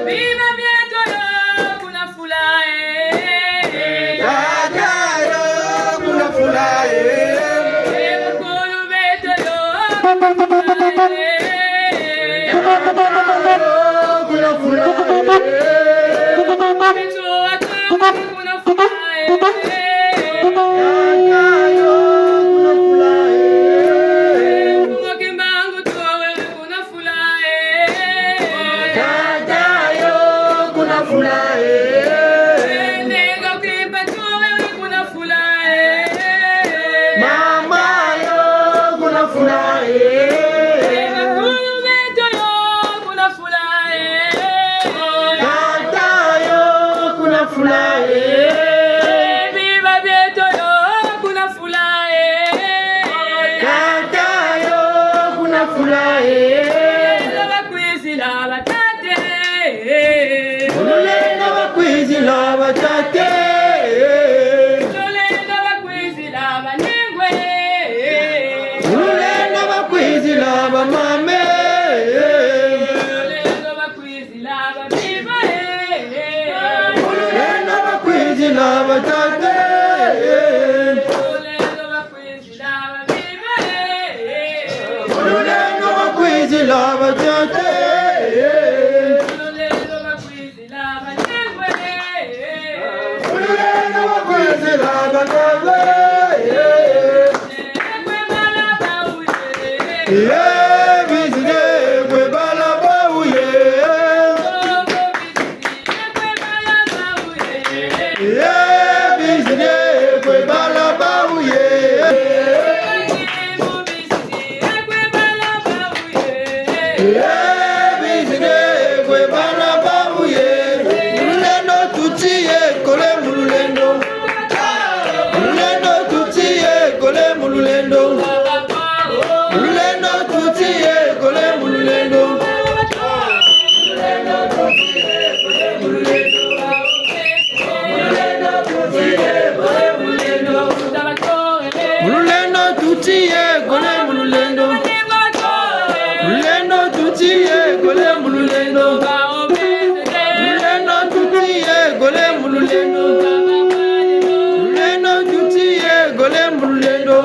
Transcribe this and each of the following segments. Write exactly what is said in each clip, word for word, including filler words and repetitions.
Bima bieto yo kuna fula e. Tata yo kuna fula e. Bakulu beto yo kuna fula e. Tata yo kuna fula e. Beto kuna fula e. Tata yo kuna fula e. Mfumu Kimbangu Tore kuna fula e. Tata yo kuna fula e. Ndeko Kimpa Tore kuna fula e. Mama yo kuna fula e. Bakulu beto yo kuna fula e. Tata yo kuna fula e. Bima bieto yo kuna fula e. Tata yo kuna fula e. Lulendo bakwizila batata. Lulendo bakwizila batata. Lulendo bakwizila banengwa. Lulendo bakwizila bamama. Lulendo bakwizila babiba. Lulendo bakwizila batata. Lulendo bakwizila babiba. Lulendo bakwizila batata. Lulendo bakwizila banengwa. Lulendo bakwizila banengwa. Ye bizidi kwe bala bawu ye. Ye bizidi kwe bala bawu ye. Ye bizidi kwe bala bawu ye. Lulendo tuti ye kole mu lulendo. Lulendo tuti ye kole mu lulendo. Lulendo tuti ye kole mu lulendo. Mu lulendo tuti ye kole mu lulendo. Lulendo tuti ye kole mu lulendo. Lulendo tuti ye kole mu lulendo. Lulendo tuti ye kole mu lulendo.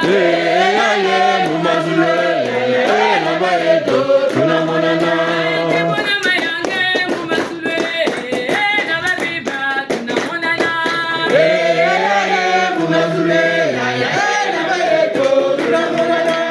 Eh, ya ye mu mazulu, eh, eh, na ba yeto, tuna monana. Eh, ya ye mu mazulu, eh, ya ye mu mazulu, eh, ya ye na ba yeto, tuna monana.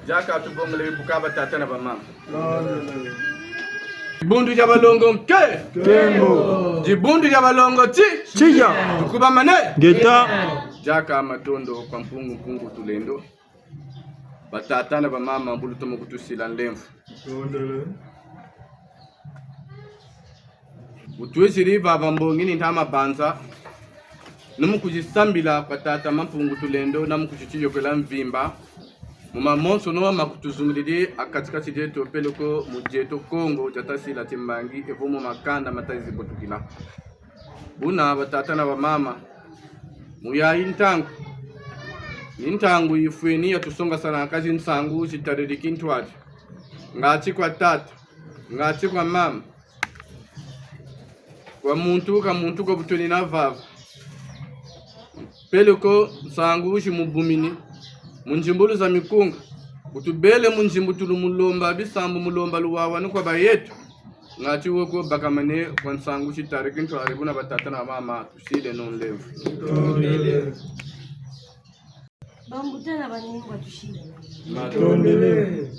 Diaka tubongele buka batata na bamama. Dibundu dia balongo nke. Nkembo. Dibundu dia balongo ti. Tiya. Tukubamane. Ngeta. Diaka matondo kwa Mpungu, Mpungu Tulendo. Batata na bamama, mbulu tomo kutusila nlemvo. Bu twizidi vava mbongi ni ntama banza, na mu kuzisambila kwa Tata Mampungu Tulendo, na mu kuzitiyokela mvimba mu mamonsono ma kutuzungididi a kati-kati dieto, peleko mu dieto Kongo diata sila timbangi, evo mu makanda mata zibotukila. Buna batata na bamama, mu yayi ntangu, ni ntangu ifweni ya tusongasana kazi nsangu zitadidi kintwadi. Ngati kwa tata, Ngati kwa mama, kwa muntu, ka muntu ko bu twenina vava. Peleko nsangu zi mu bumini, mu nzimbulu za mikunga. Bu tubele mu nzimbu tulu mu lomba bisambu, mu lomba luwawanu kwa bayetu. Ngati wo ko bakamane kwa nsangu zi tariki ntwari buna batata na mama, tusile no nlemvo. Bambuta na banengwa, tusile. Matondele.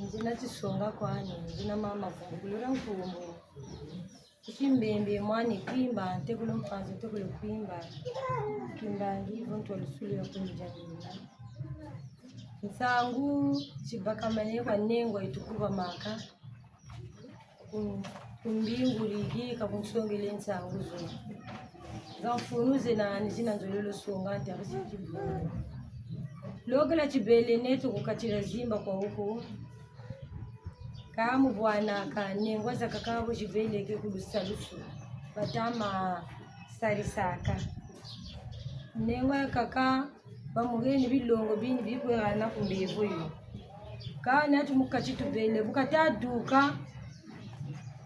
Nzina Tisonga kwani, nzina mama Vumbu kulura nkumbu. Kimbembe mwana Kimba, ntekolo Mpanzu, ntekolo Kimba. Kimbangi, vo ntwa lusulu ya kunja mina. Nsangu zi bakamane kwa nengwa yi tukubamaka. Kun-, kumbinguliki, ka kunsongele nsangu zo. Za mfunu zena ni zina nzololo songa ntarisi kibungu. Lokela tibele neto kukatila zimba kwa uku. Ka mu bwanaka, nengwa zakaka bo zibeleke ku lusalusu. Batama sarisaka. Nengwa yakaka, bamugeni bilongo bini bikwelana ku mbevo yo. Kana tu mu kati tubele, bu kata duka,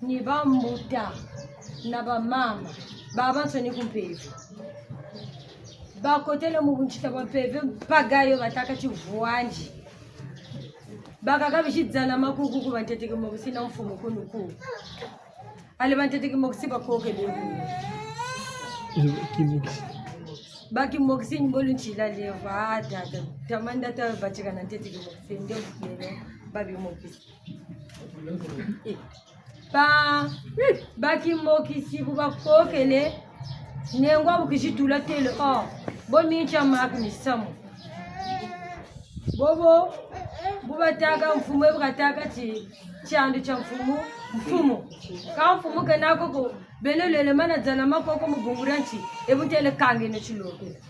ni bambuta na bamama, babansoni ku mpeve. Bakotele mu buntsita bwa mpeve, mpagayo bataka ti vwandi. Bakaka bizi dzana makuku ku bantete kimokisi na mfumu kunu ku. Ale bantete kimokisi bakokele. Kimokisi. Ba kimokisi ni bolu ntila levo. Ah, tata. Tamanda ta batika na ntete kimokisi. Nde mfumelo. Ba bimokisi. Ba, ba kimokisi bu bakokele. Nengwa bu kizi tula tele. Oh. Bo mincha mak misamu. Bobo, bu bataka mfumu, bu kataka ti, tiandu tia mfumu, mfumu. Ka mfumu kena koko, beno lele mana dzana makoko mu bungu dia nti, e bu tele kangeno tilokela.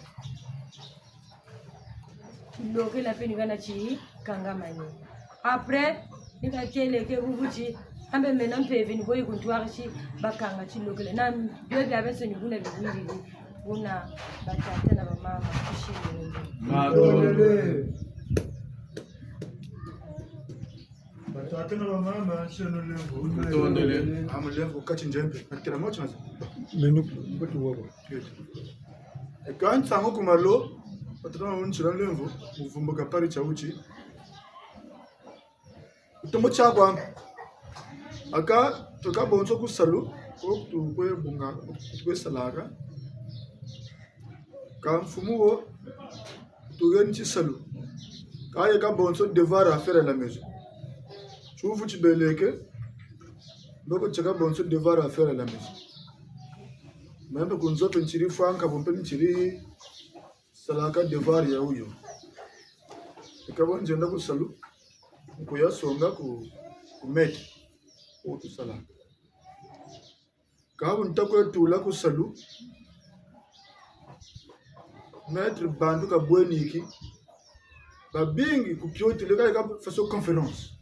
Tilokela pe ni kana ti kangamani. Après, ni katele ke bubu ti, ambe mena mpeve ni boyi kuntwari ti, bakanga tilokela. Na bio biabiansoni buna bibwiriri. Buna batata na bamama, tushimene. Matondele. Batata na bamama, nsheno lemvo. Matondele. Ama lemvo kati njembe. Nakela moto nazo. Menu, mbutu wabo. E ka nsangu ku malo, batata na bamama, nsheno lemvo, mu vumbuka pari tia uti. Utomo tia kwanga. Aka, tuka bonso ku salu, ko tukwe bunga, tukwe salaka. Ka mfumu wo, tugeni ti salu. Ka yeka bonso devoir à faire à la maison. Tiyuvu tibeleke, mboko tieka bonso devoir à faire à la maison. Meme ku nzo mpe nsiri fwa nkabu mpe nsiri salaka devoir ya uyo. Eka bo nzenda ku salu, nkuya songa ku, ku maître, o tusalaka. Ka bu nta kwe tula ku salu, maître bantu kabweni ki, babingi ku kioti leka eka façon conférence.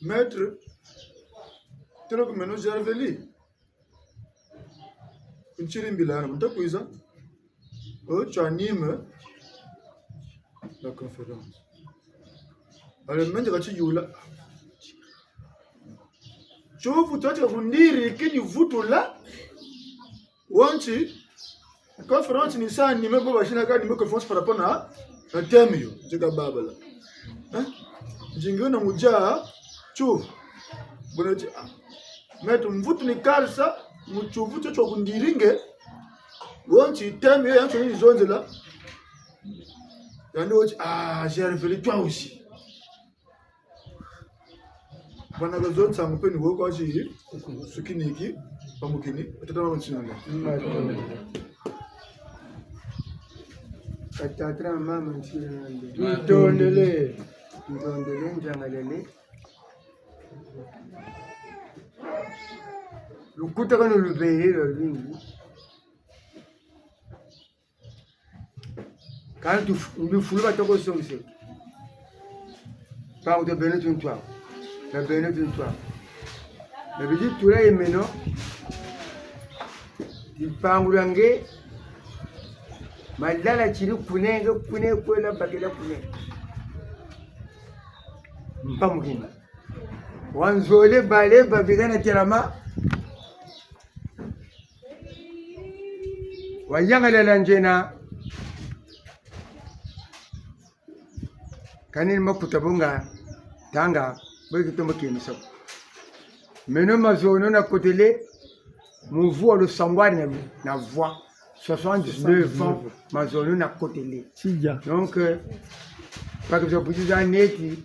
Maître, telo ku meno Gerveli. Ntsiri mbila na, nta kwiza. O, tu animes la conférence. Alors, mende kati yula. Tiyuvu twa tika kundiri kini vutula. Wanti, conférence ni sa animer, bo basina ka animer conférence par rapport na, na thème yo. Nzika babala. Hein? Nzingi na mudia, tiyuvu. Bona ti, ah. Maître, mvutu ni kalisa, mu tiyuvu tio tio kundiri nge. Wanti thème yo yanso ni zonzela. Yandi wanti, ah, j'ai révélé toi aussi. Bana ka zo nsangu mpe ni wo kwa zi, sukiniki, pamukini, batata na bamama, nshino lemvo. Batata na bamama, nshino lemvo. Ntondele. Ntondele, nzangalele. Lukutakanu lubele lwa lwingi. Kansi tuf-, mbifulu batoko songisela. Mpangu dia beno tuntwa. Dia beno tuntwa. Na bizi tula ye meno. Mpangu dia nge. Malala tiri kunenge, kune kwela bakela kune. Mpamukini. Wanzole bale babigana telama. Wayangalala nzena. Kanini makuta bo nga tanga, bo kitombo kemiso. Meno mazono nakotele mu vwa lusambwadi na, na vwa. Soixante-dix-neuf ans, mazono nakotele. Tija. Donc, euh, pas que je vous dise en neti,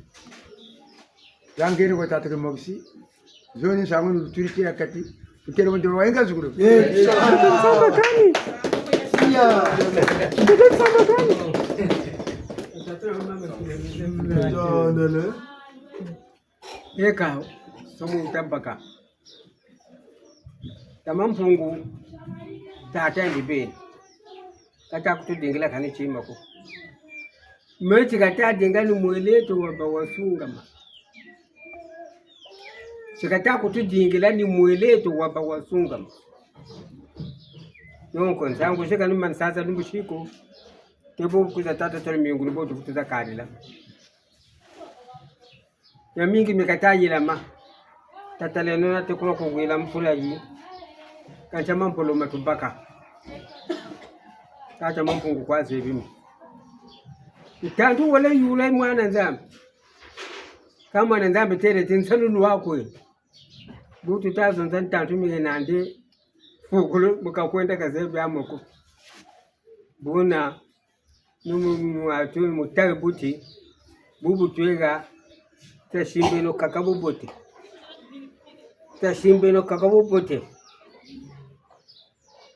yangere kwa tata ke moksi. Zoni nsangu ni uturite ya kati. Utele muntu wa inga zukulu. Eh, nsamba kani. Iya. Nsamba kani. Ndele. Eka, somo utabaka. Tata Mampungu, tata ndi beni. Kata kutudingila kani tima ko. Meti kata dinga ni mweleto wa bawasungama. Sikata kutudingila ni mweleto wa bawasungama. Nonko, nsangu sika ni mansasa ni musiko. Tebo kuza tata tole mingu ni botu kutuza kalila. Ya mingi mi kata yilama. Tata leno na tekula kugwila mfula yi. Kansi mampolo matubaka. Tata Mampungu kwa zebi mi. Ntantu wele yula mwana Nzambi. Ka mwana Nzambi tele ti nsalulu wakwe. Butu tazo nza ntantu mi nandi. Fukulu, mu kakwenda ka zebi amoko. Buna, numu mwatu mutale buti, bubu twega, twasimbeno kaka bubote. Twasimbeno kaka bubote.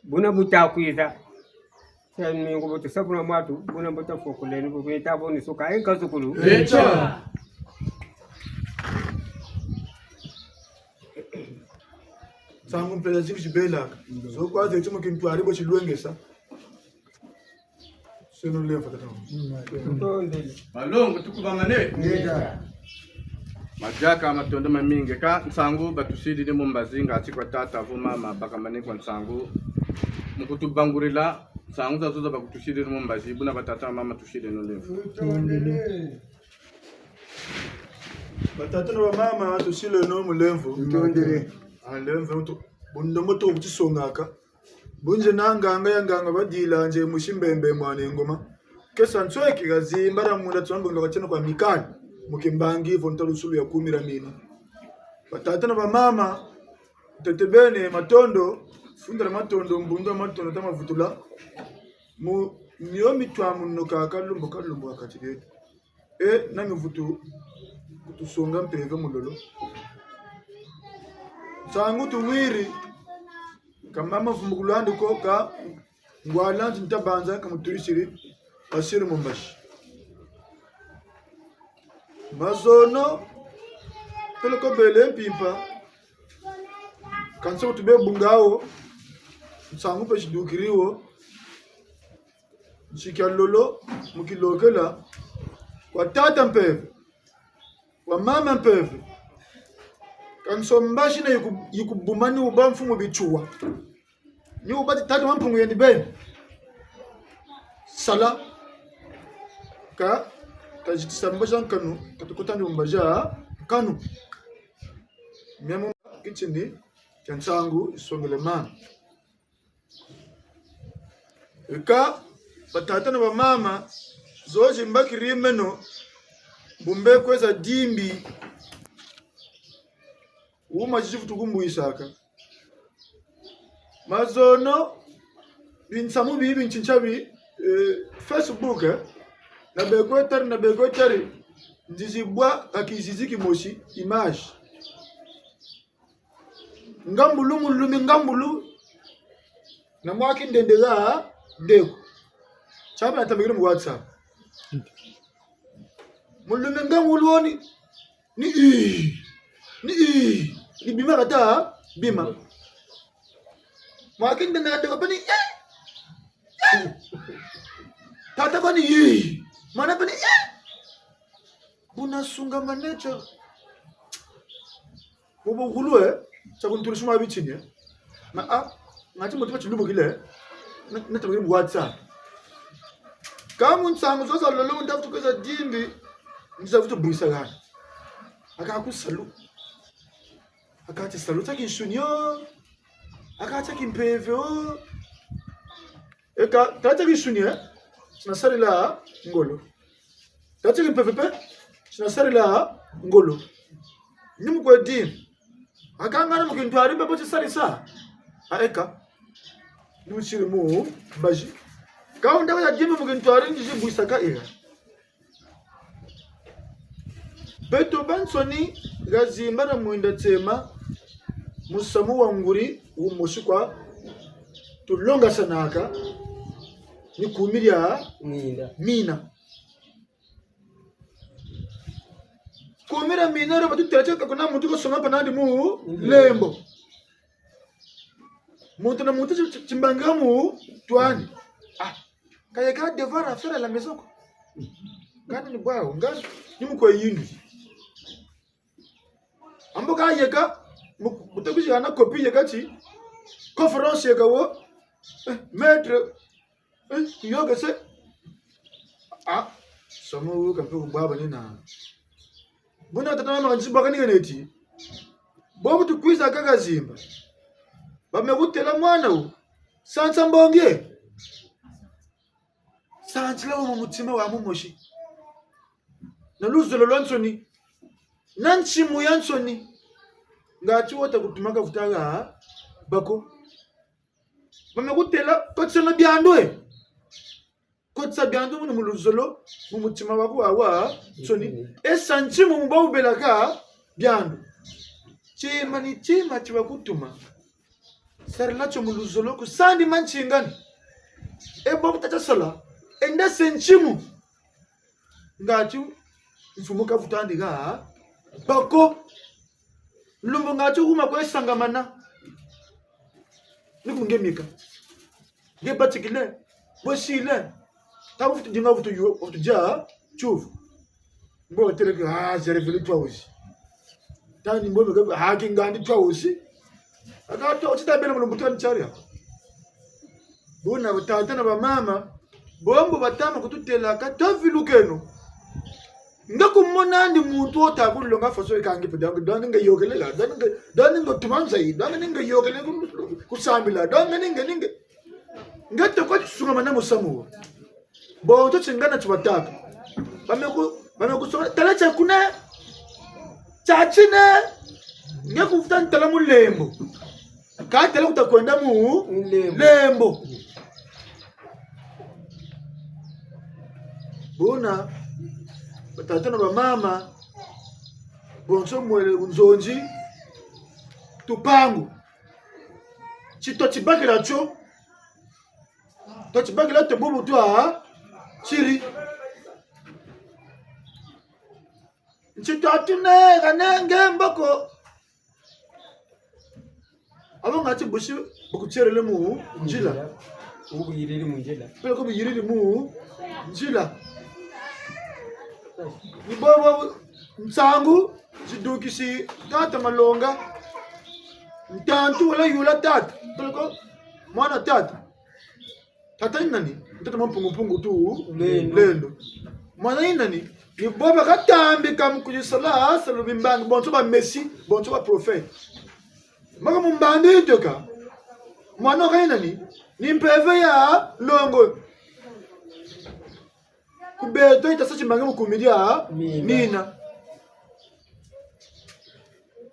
Buna buta kwiza. Sa mingu butu sabuna mwatu, buna buta fokuleni, bubu ita boni suka, enka zukulu. Echa. Nsangu mpela ziki zibelaka. So kwa zetu mu kintwari bo chilwengesa. Seno lemfa tata. Malongo tukubamane. Ngeta. Madiaka matondo mamingi. Ka nsangu batusidi ni mu mbazi ngati kwa tata vo mama bakamane kwa nsangu. Mu kutubangulila nsangu zazo za bakutusidi ni mu mbazi. Buna batata na mama tusidi no lemfa. Batata na bamama, tusileno mu lemvo. Ntondele. Ah, lemvo tu. Bundombo tu kutisongaka. Bunze na nganga ya nganga badila nze musi Mbembe mwana Ngoma. Kesa nsweki ga zimbara munda tswambo ndo katieno kwa mikali. Mu kimbangi vo ntalusulu ya kumi ra mina. Batata na bamama, ntete beni matondo, funda na matondo, mbundu ya matondo ta mavutula. Mu mio mitwa muno kaka lumbu ka lumbu wa kati dieto. E, na mivutu kutusonga mpeve mu lolo. Nsangu tuwiri, ka mama vumbukulu andi ko ka ngwala nti ntabanza ka mutwisiri, basiri mu mbazi. Mazono, peleko bele mpimpa, kansi tube bungawo, nsangu pe sidukiriwo, nsi kia lolo, mu kilokela, kwa tata mpeve, kwa mama mpeve. Kansi mbazi na yiku-, yikubuma ni uba mfumu Bitsua. Ni uba ti tata Mampungu yandi beni. Sala. Ka, kazitisa mbazi a nkanu, katukota ni mbazi a nkanu. Miamo kitini, kia nsangu, isongele mana. Eka, batata na bamama, zozi mbakiri meno, bu mbe kweza dimbi, uma zizi vutu kumbwisaka. Mazono, binsamu bibi nchincha bi, eh, Facebook, eh, na bekwetari, na bekwetari, nzizi bwa kakizizi kimosi, image. Ngambulu, mulumi ngambulu. Na mwa kindende ga ndeko. Chapa na tambikile mu WhatsApp. Mulumi ngambulu oni. Ni i. Ni i. Ni bima kata bima. Mwa kindende ga ndeko pe ni, eh. Eh. Tata ko ni i. Mwana pe ni, eh. Buna sunga manecha. Bobo gulu, eh, cha kunturi suma bitini, eh. Ma, ah, ngati moto pa chilubu kile, eh. Na, na tabiri mu WhatsApp. Ka mu nsangu zozo lolo, nda vutu keza dimbi, nza vutu bwisa gana. Aka ku salu. Akati salu tia kinsuni yo. Akati kimpeve yo. Eka, tala tia kinsuni, eh? Sina sarila ngolo. Tala tia kimpeve mpe, sina sarila ngolo. Ni mu kwedi. Akangana mu kintwadi mpe bo ti sarisa. A eka. Ni mu siri mu mbazi. Ka unda ya dima mu kintwadi ndizi bwisaka ira. Beto bansoni, ga Zimba na Mwinda Nsema, musamu wa ngudi umosi kwa tulongasanaka, ni kumi dia mina. Mina. Kumi dia mina, ro batutela tia ka kuna muntu ko songa mpe nandi mu lembo. Muntu na muntu ti-, ti-, timbangi mu twani. Ah, ka yeka devoir à faire à la maison ko. Ngani ni bwau, ngani ni mu kwe yindu. Ambo ka yeka, mu-, mu ta kwizi hana copie yeka ti, conférence yeka wo, eh, maître, eh, yokese. Ah, somo wo kampe kubwabana na. Buna tata mama kanzi baka ni kaneti. Bobu tukwiza kaka Zimba. Ba me kutela mwana wo. Sansa mbongi. Sansila wo mu mutima wa mumosi. Na luzolo lwa nsoni. Na nsimu ya nsoni. Ngati wo ta kutuma ka vuta ga bako. Ba me kutela, kotisa na biandu e. Kotisa biandu munu mu luzolo, mu mutima waku wa, wa nsoni. E sa nsimu mu ba ubelaka biandu. Tima ni tima ti ba kutuma. Sarila tio mu luzolo, ku sandi mansingani. E bobu ta tia sala, enda se nsimu. Ngati mfumu ka vuta ndi ga bako. Lumbu ngati wuma kwe sangamana. Ni ku nge mika. Nge batikile. Bwe sile. Ta bu futu dinga futu yu, futu dia tiyuvu. Mbo tele ke, ah, j'ai révélé toi aussi. Tani mbo meka, ah, kingandi toi aussi. Aka toi aussi ta bena mu lumbu tani tiari ako. Buna batata na bamama, bombo batama kututelaka, tavilukeno. Nge kumona ndi muntu wo ta kulonga faso ikangi pe, donc, donc nge yokele la, donc nge, donc nge tuma nzayi, donc nge yokele ku-, ku-, kusambila, donc nge, nge, nge. Nge toko tisunga mana musamu wo. Bonso tingana ti bataka. Ba me ku-, ba me kusonga, tala tia kuna, tia tine, nge kufuta ntala mu lembo. Ka tala kuta kwenda mu lembo. Lembo. Buna, batata na bamama, bonso mwele nzonzi, tupangu. Ti twa tibakila tio. Twa tibakila tio bubu twa tiri. Nti twa tuna kanenge mboko. Abo ngati busi bukutielele mu nzila. Ubu yiriri mu nzila. Peleko biyiriri mu nzila. Ni bobo nsangu zidukisi tata Malonga. Ntantu wele yula tata. Peleko mwana tata. Tata ni nani? Tata Mampungu Mpungu tu Lendo. Lendo. Mwana ni nani? Ni bo ba katambika mu kuzisala, salu bimbangi, bonso ba messie, bonso ba prophète. Maka mu mbandu yitoka. Mwana wa kani nani? Ni mpeve ya longo. Ku beto ita sa timbangi mu kumi dia mina. Mina.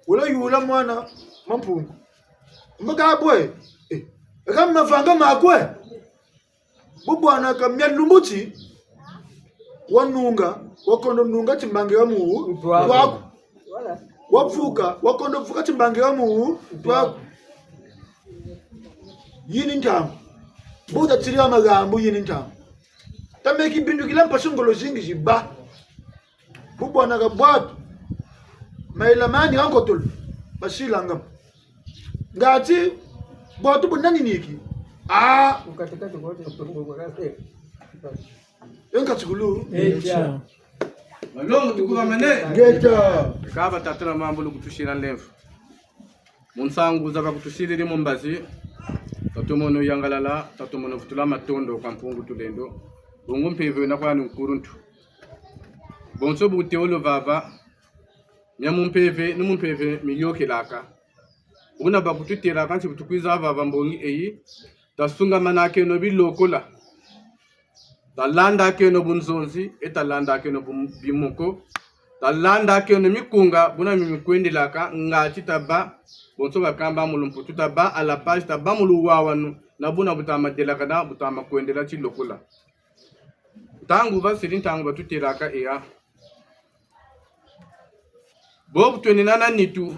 Wele yula mwana Mampungu. Mbo ka bwe. Eh. Eka mavanga makwe. Bu bwana ka mia lumbu ti. Wanunga, wakondo nunga timbangi ya mu. Ntwaku. Ntwaku. Voilà. Wavuka, wakondo vuka timbangi ya mu. Ntwaku. Yini ntangu. Bu ta tiri ya magambu yini ntangu. Ta me kibindukila mpasi ngolo zingi ziba. Bu bwana ka bwatu. Mayela mani ka nkotolo. Basilanga. Ngati bwatu bu nani niki. Ah. Ukati kati kwa te. E nkati kulu. Echa. Malongo tukuba mane. Ngeta. Kaba tata na mambu lukutusila nlemvo. Mu nsangu za bakutusilili mu mbazi, tatomono yangalala, tatomono vutula matondo kwa Mpungu Tulendo, bungu mpeve na kwani nkuluntu. Bonso bu teolo vava, mia mu mpeve, ni mu mpeve miyokelaka. Buna bakututelaka nti bu tukwiza vava mbongi eyi, tasungamanakeno bilokola. Talandakeno bunzonzi, e talandakeno bum-, bimoko. Talandakeno mikunga, buna mi mikwendelaka, ngati taba, bonso bakamba mu lumputu, taba à la page, taba mu luwawanu, na buna bu tama delakana, bu tama kwendela ti lokola. Ntangu basidi, ntangu batutelaka eya. Bobu twenina na nitu,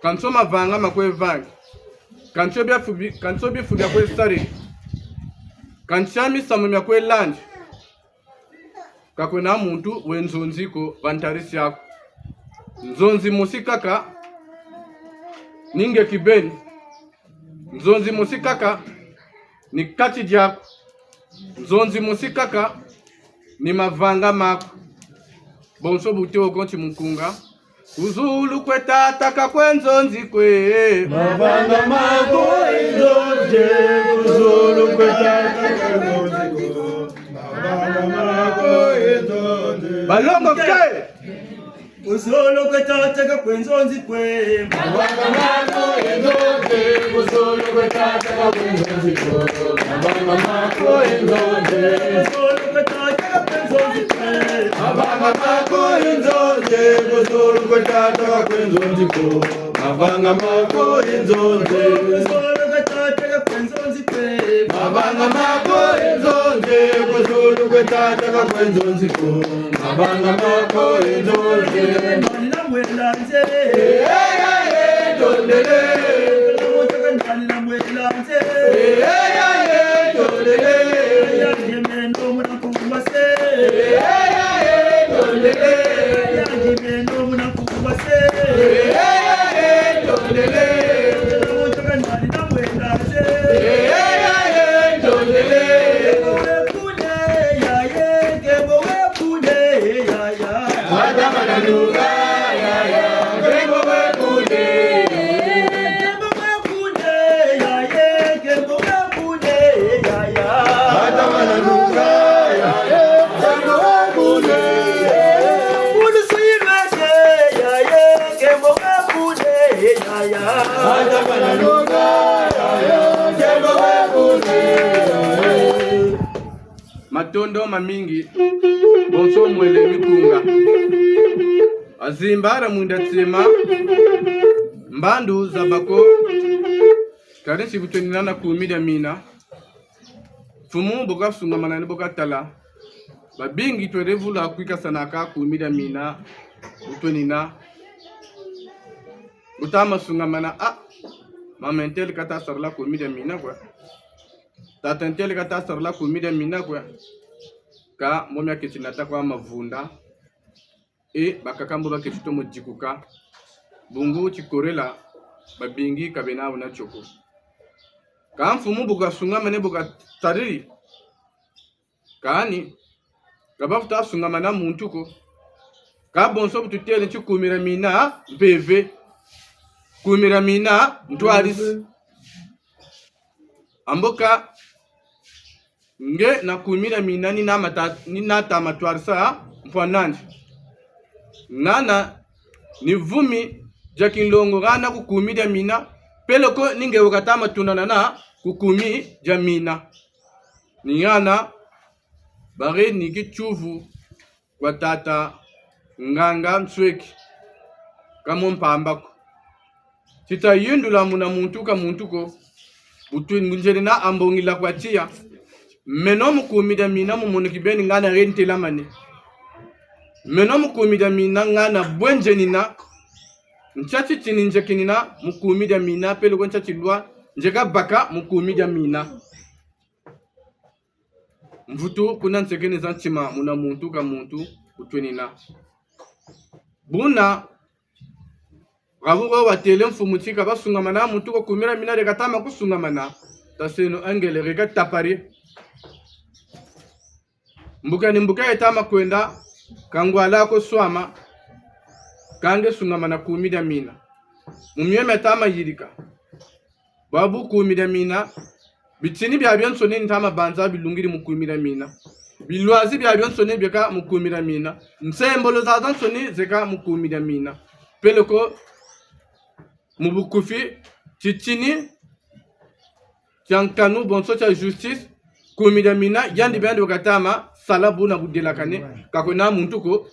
kansi o mavanga makwe vangi, kansi o biafu bi-, kansi o bifu biakwe sari, kansi a misamu miakwe landi, ka kwena muntu we nzonzi ko, va ntarisi aku. Nzonzi mosi kaka ni nge kibeni. Nzonzi mosi kaka ni kati diaku. Nzonzi mosi kaka ni mavanga maku. Bonso bu teo ko nti mukunga: ku zulu kwe tata, ka kwe nzonzi kwe. Mavanga maku i nzonzi, ku zulu kwe tata, ka kwe nzonzi kwe. Mavanga maku i nzonzi. Balongo ke! Ku zulu kwe tata, ka kwe nzonzi kwe. Mavanga maku i nzonzi, ku zulu kwe tata, ka kwe nzonzi kwe. Mavanga maku i nzonzi. Ku zulu kwe tata, ka kwe nzonzi kwe. Mavanga maku i nzonzi, ku zulu kwe tata, ka kwe nzonzi kwe. Mavanga maku i nzonzi. Ku zulu kwe tata, ka kwe nzonzi kwe. Mavanga maku i nzonzi, ku zulu kwe tata, ka kwe nzonzi kwe. Mavanga maku i nzonzi. Nani na mwela nze? Eh, eh, eh, tondele. Nani na mwela nze? Eh, eh, eh, tondele. Ya yemeno muna kumbase. Eh, eh, eh, tondele. Ya yemeno muna kumbase. Eh, eh, eh, tondele. Nani na mwela nze? Eh, eh, eh, tondele. Matondo mamingi, bonso mwele mikunga. Azimbara mwinda tsema, mbandu za bako, kadi nsi bu twenina na kumi dia mina. Mfumu bu kasungamana ni bu katala. Babingi twele vula kwikasanaka kumi dia mina, bu twenina. Bu tama sungamana, ah, mama ntele kata sarila kumi dia mina kwa. Tata ntele kata sarila kumi dia mina kwa. Ka momi aketi nata kwa mavunda. E bakaka mbo baketi tomo dikuka. Bungu ti kolela, babingi ka bena una tioko. Ka mfumu bu kasungamane bu katariri. Kani, ka bafuta sungamana muntu ko. Ka bonso bu tutele nti kumi dia mina mpeve. Kumi dia mina ntwarisi. Amboka nge na kumi dia mina ni na mata-, ni na tama twarisa mpwanandi. Ngana ni vumi dia kinlongo gana ku kumi dia mina, peleko ni nge wu katama tunanana ku kumi dia mina. Ni ngana, bare ni kituvu kwa tata nganga Nsweki, ka mo mpamba ko. Tita yindula muna muntu ka muntu ko, bu twi-, bu nzele na ambongila kwa tiya. Meno mu kumi dia mina mu mono kibeni ngana re ntelamane. Meno mu kumi dia mina ngana bwe nzenina. Ntia titi ni nzekinina mu kumi dia mina, peleko ntia tilwa nzeka baka mu kumi dia mina. Mvutu kuna nsekene za ntima muna muntu ka muntu bu twenina. Buna, rabu wo watele mfumu ti ka basungamana muntu ko kumi dia mina, de katama kusungamana. Taseno angele reka tapari. Mbuka ni mbuka etama kwenda, ka ngwala ko swama, ka nge sungamana kumi dia mina. Mu mio mia tama yirika. Bwabu kumi dia mina, bitini biabiansoni ntama banza bilungidi mu kumi dia mina. Bilwazi biabiansoni bieka mu kumi dia mina. Nsembolo zazansoni zeka mu kumi dia mina. Peleko Mu bukufi, titini tia nkanu bonso tia justice, kumi dia mina, yandi biandi bakatama sala buna budelakane, ka kwena muntu ko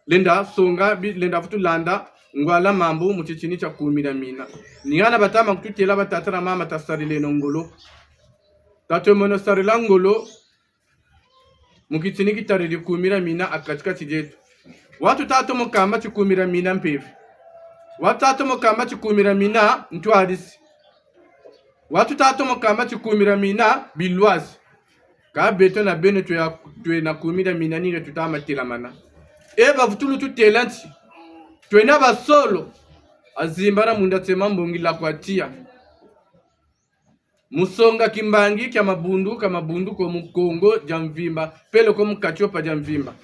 lenda songa, bi-, lenda vutu landa ngwala mambu mu titini tia kumi dia mina. Ni yana batama kututela, batata na mama, tasarileno ngolo. Tatomono sarila ngolo mu kitini kitadidi kumi dia mina a kati-kati dieto. Wau tutatomo kamba ti kumi dia mina mpeve. Wau tutatomo kamba ti kumi dia mina ntwadisi. Wau tutatomo kamba ti kumi dia mina bilwazi. Ka beto na beno twe-, twena kumi dia mina ni dia tutama telamana. E bavutulu tutela nti: twena basolo, azimbana munda tsema mbongi la kwa tiya. Mu songa kimbangi kia mabundu, ka mabundu ko mu Kongo dia mvimba, peleko mu Katiopa dia mvimba.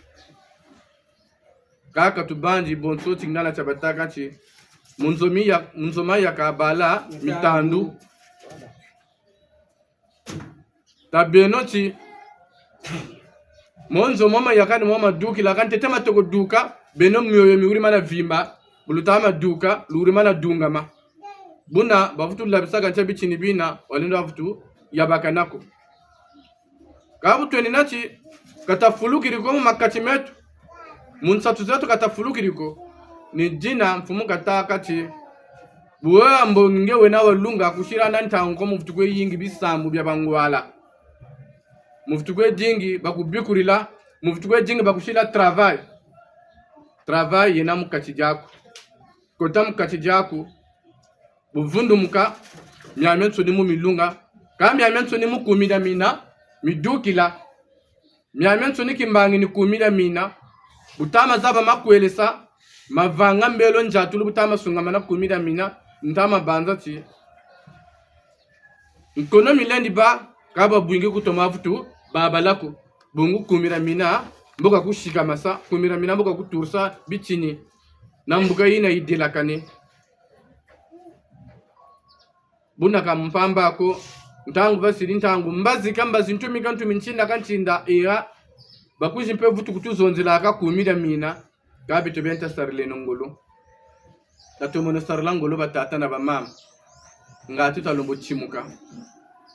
Kaka tubanzi bonso tingana tia bataka nti: mu nzo mi ya-, mu nzo ma yakala bala mitandu. Ta beno nti: mo nzo mo mayakani mo madukila, ka ntete matoko duka, beno mioyo miwiri mana vimba, bu lutama duka, luwiri mana dungama. Buna bavutu labisaka ntia bitini bina, walenda vutu yabakana ko. Ka bu twenina nti: ka tafulukidi ko mu makati meto, mu nsatu zeto ka tafulukidi ko. Ni dina mfumu katâka nti: bu wewa mbongi nge wena walunga, kusila na ntangu ko mu vutu kwe yingi bisambu bia bangwala. Mu vutu kwe dingi bakubikudila, mu vutu kwe dingi bakusila travail. Travail yena mu kati diaku. Kota mu kati diaku, bu vundumuka, miamiansoni mu milunga, ka miamiansoni mu kumi dia mina midukila. Miamiansoni kimbangi ni kumi dia mina. Bu tama zaba makwelesa, mavanga, mbelo, nziatulu, bu tama sungamana kumi dia mina, ntama banza nti: nkono milendi ba, ka babwingi kutoma vutu babala ko. Bungu kumi dia mina mbo kakusikamasa, kumi dia mina mbo kakuturisa bitini na mbuka yina yidelakane. Buna ka mpamba ko, ntangu basidi ntangu, mbazi ka mbazi, ntumi ka ntumi, ntinda ka ntinda, ea, bakwizi mpe vutu kutuzonzelaka kumi dia mina, ka beto bena tasarileno ngolo. Tatomono sarila ngolo, batata na bamama. Nga tutalombo timuka.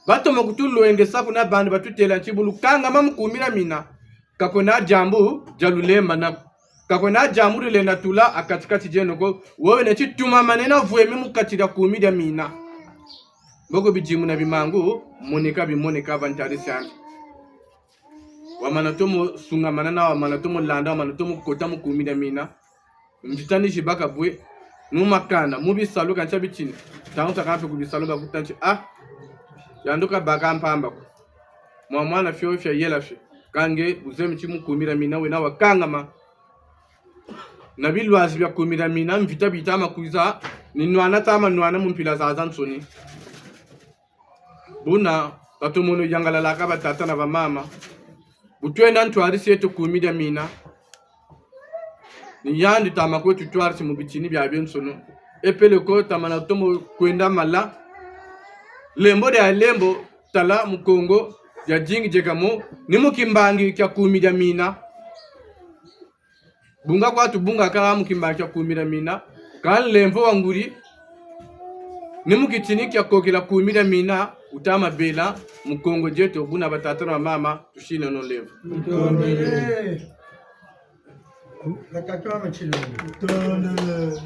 Batomo kutulwengesa kuna bandi, batutela nti: bu lukangama mu kumi dia mina, ka kwena diambu dia lulembana ko. Ka kwena diambu dilenda tula a kati-kati dieno ko. Wewe neti tumamana na vwemi mu kati dia kumi dia mina. Mboko bidimbu na bimangu moneka, bimoneka va ntadisi andi. Wamana tomo sungamana na, wamana tomo landa, wamana tomo kota mu kumi dia mina. Mvita ni zibaka bwe, mu makanda, mu bisalu, kansi bitini. Ntangu zakaka mpe ku bisalu bakuta nti: ah, yandi ka baka mpamba ko. Mwa mwana fiofio yela fio. Ka nge uzemi ti mu kumi dia mina wena wakangama. Na bilwazi bia kumi dia mina, mvita bitama kwiza, ni nwana tama nwana mu mpila zazansoni. Buna, tatomono yangalalaka, batata na bamama. Bu twenda ntwadisi eto kumi dia mina, ni yandi tama kwe tutwadisi mu bitini biabiansoni. E peleko tamana tomo kwenda mala. Lembo dia lembo, tala mu Kongo, dia dingi dieka mo, ni mu kimbangi kia kumi dia mina. Bunga kwa tubungaka mu kimbangi kia kumi dia mina, ka nlemvo wa ngudi, ni mu kitini kia kokela kumi dia mina, utama bela mu Kongo dieto. Buna, batata na mama, tusileno nlemvo. Ntondele. Batata na mama, tusileno. Ntondele.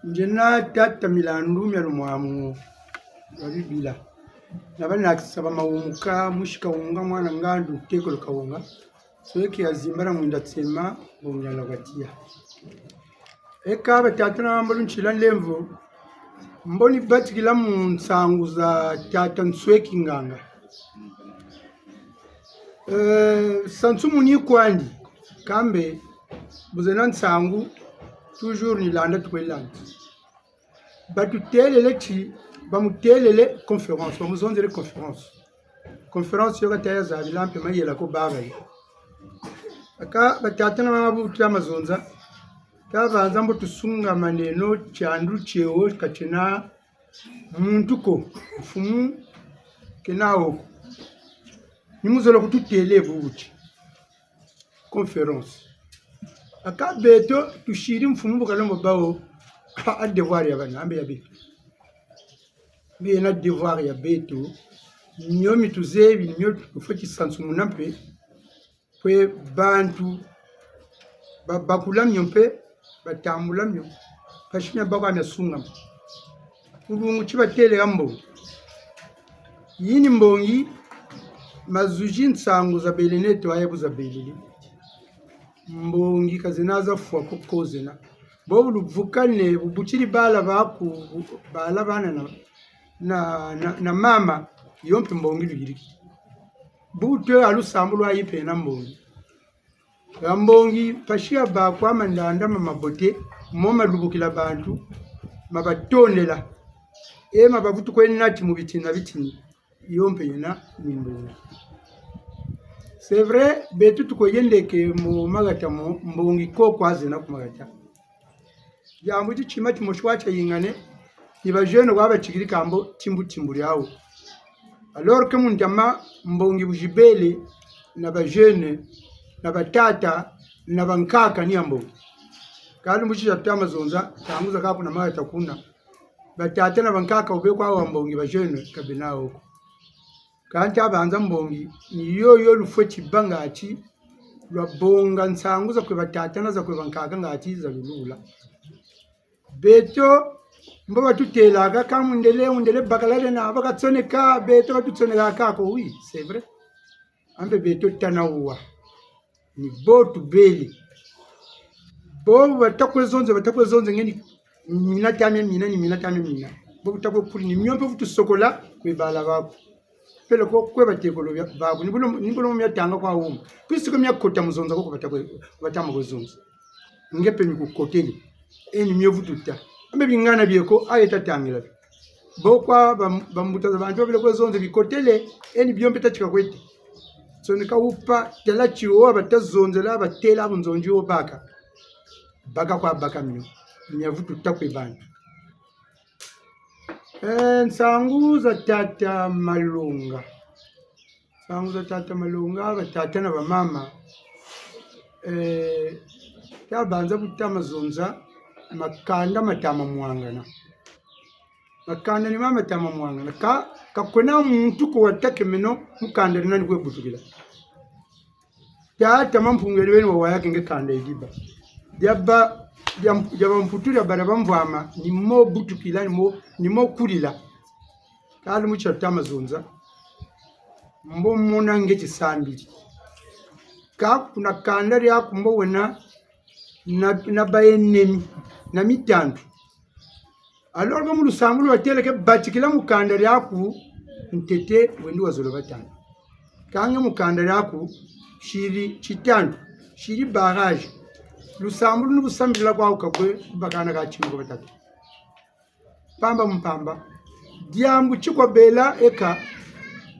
Ngiena tata Milandu mia Lumwamu wa Bibila. Na banakisa ba Mawumuka, musi Kawunga, mwana Ngandu, ntekolo Kawunga. Nsweki azimbana mwinda tsema, bongiana kwa tiya. E ka batata na mama, lunsila nlemvo, mbo ni batikila mu nsangu za tata Nsweki Nganga. Eh, sansumu ni kwandi, kambe bu zena nsangu, toujours ni landa tukwe landa. Batutelele ti, bamutelele conférence, bamuzonzele conférence. Conférence yo kata yazabila mpe mayela ko baba ye. Aka batata na mama bu tula mazonza, tabanza mbo tusungamaneno, tiandu tieo ka tiena muntu ko, mfumu kena wo ko. Ni mu zola kututele buti. Conférence. Aka beto tusidi mfumu bu kalomba bawu, A devoir ya bana, ambe ya beto. Mbi yena devoir ya beto. Mio mi tuzebi, mio tufweti sansumuna mpe. Kwe bantu babakula mio mpe batambula mio. Mpasi mia bakwa mia sungama. Kulungu ti batele ya mbongi. Yini mbongi? Mazuzi nsangu zabele neto aye bu zabelele. Mbongi ka zena za fwa ko, ko zena. Bobu luvukane, bubutidi bala baku, bu-, bala bana na, na, na, na mama, yo mpe mbongi luyidiki. Bu twe a lusambulu ayi mpe na mbongi. Ga mbongi, mpasi ya bakwa mandanda ma mabote, mo malubukila bantu, mabatondela. E mabavutu kwe nati mu bitini na bitini, yo mpe yena ni mbongi. C'est vrai, beto tukwe yendeke mu magata mo, mbongi ko kwa zena ku magata. Diambu ti tima timosi kwa tiayingane, ni ba jeunes kwa batikidi kambo timbu timbu diawu. Alors que mu ntama mbongi bu zibele na ba jeunes, na batata, na bankaka ni ya mbongi. Ka lumbu ti za tama zonza, ntangu zakaka kuna magata kuna. Batata na bankaka ube kwa wa mbongi, ba jeunes ka bena wo ko. Kansi a banza mbongi, ni yoyo lufweti ba ngati lwabonga nsangu za kwe batata na za kwe bankaka ngati zalulula. Beto, mbo batutelaka ka mundele, mundele bakala diena, bakatsoneka, beto batutsoneka kaka ko, oui, c'est vrai. Ambe beto tana uwa. Ni bo tubele. Bo bata kwe zonza, bata kwe zonza nge ni mina ta mia mina, ni mina ta mia mina. Bo bata kwe kuli ni mio mpe vutu sokola kwe bala baku. Peleko kwe batekolo bia-, baku. Ni bu lo-, ni bu lo mia tanga kwa uma. Puisque mia kota mu zonza ko, ko bata kwe, ko bata ma kwe zonza. Nge mpe ni kukotele. E ni mio vutu ta. Ambe bingana bie ko, aye ta tangila bi. Bo kwa ba, bambuta za bantu babele kwe zonza bikotele, e ni bio mpe ta tika kwe ta. Soneka upa, tala ti wo bata zonzela, batela bu nzonzi wo baka. Baka kwa baka mio. Mia vutu ta kwe bantu. Eh, nsangu za tata Malonga. Nsangu za tata Malonga, batata na bamama. Eh, ta banza bu tama zonza, makanda ma tama mwangana. Makanda ni mama tama mwangana. Ka, ka kwena muntu ko wata ke meno, mukanda ni nani kwe butukila. Tata Mampungu ele beni wawayaka nge kanda idiba. Dia ba, dia, dia ba Mputu, dia bana ba Mvwama, ni mo butukila, ni mo, ni mo kulila. Ka lumbu ti a tama zonza. Mbo mona nge tisambidi. Ka kuna kanda diaku mbo wena na, na ba ennemis, na mitantu. Alors que mu lusambulu batele ke batikila mu kanda diaku ntete, wenda wazolo batantu. Ka nge mu kanda diaku sidi titantu, sidi barrage. Lusambulu ni bu sambidila kwaku ka bwe bakana ka timu ko batatu. Mpamba mu mpamba. Diambu ti kwa bela eka,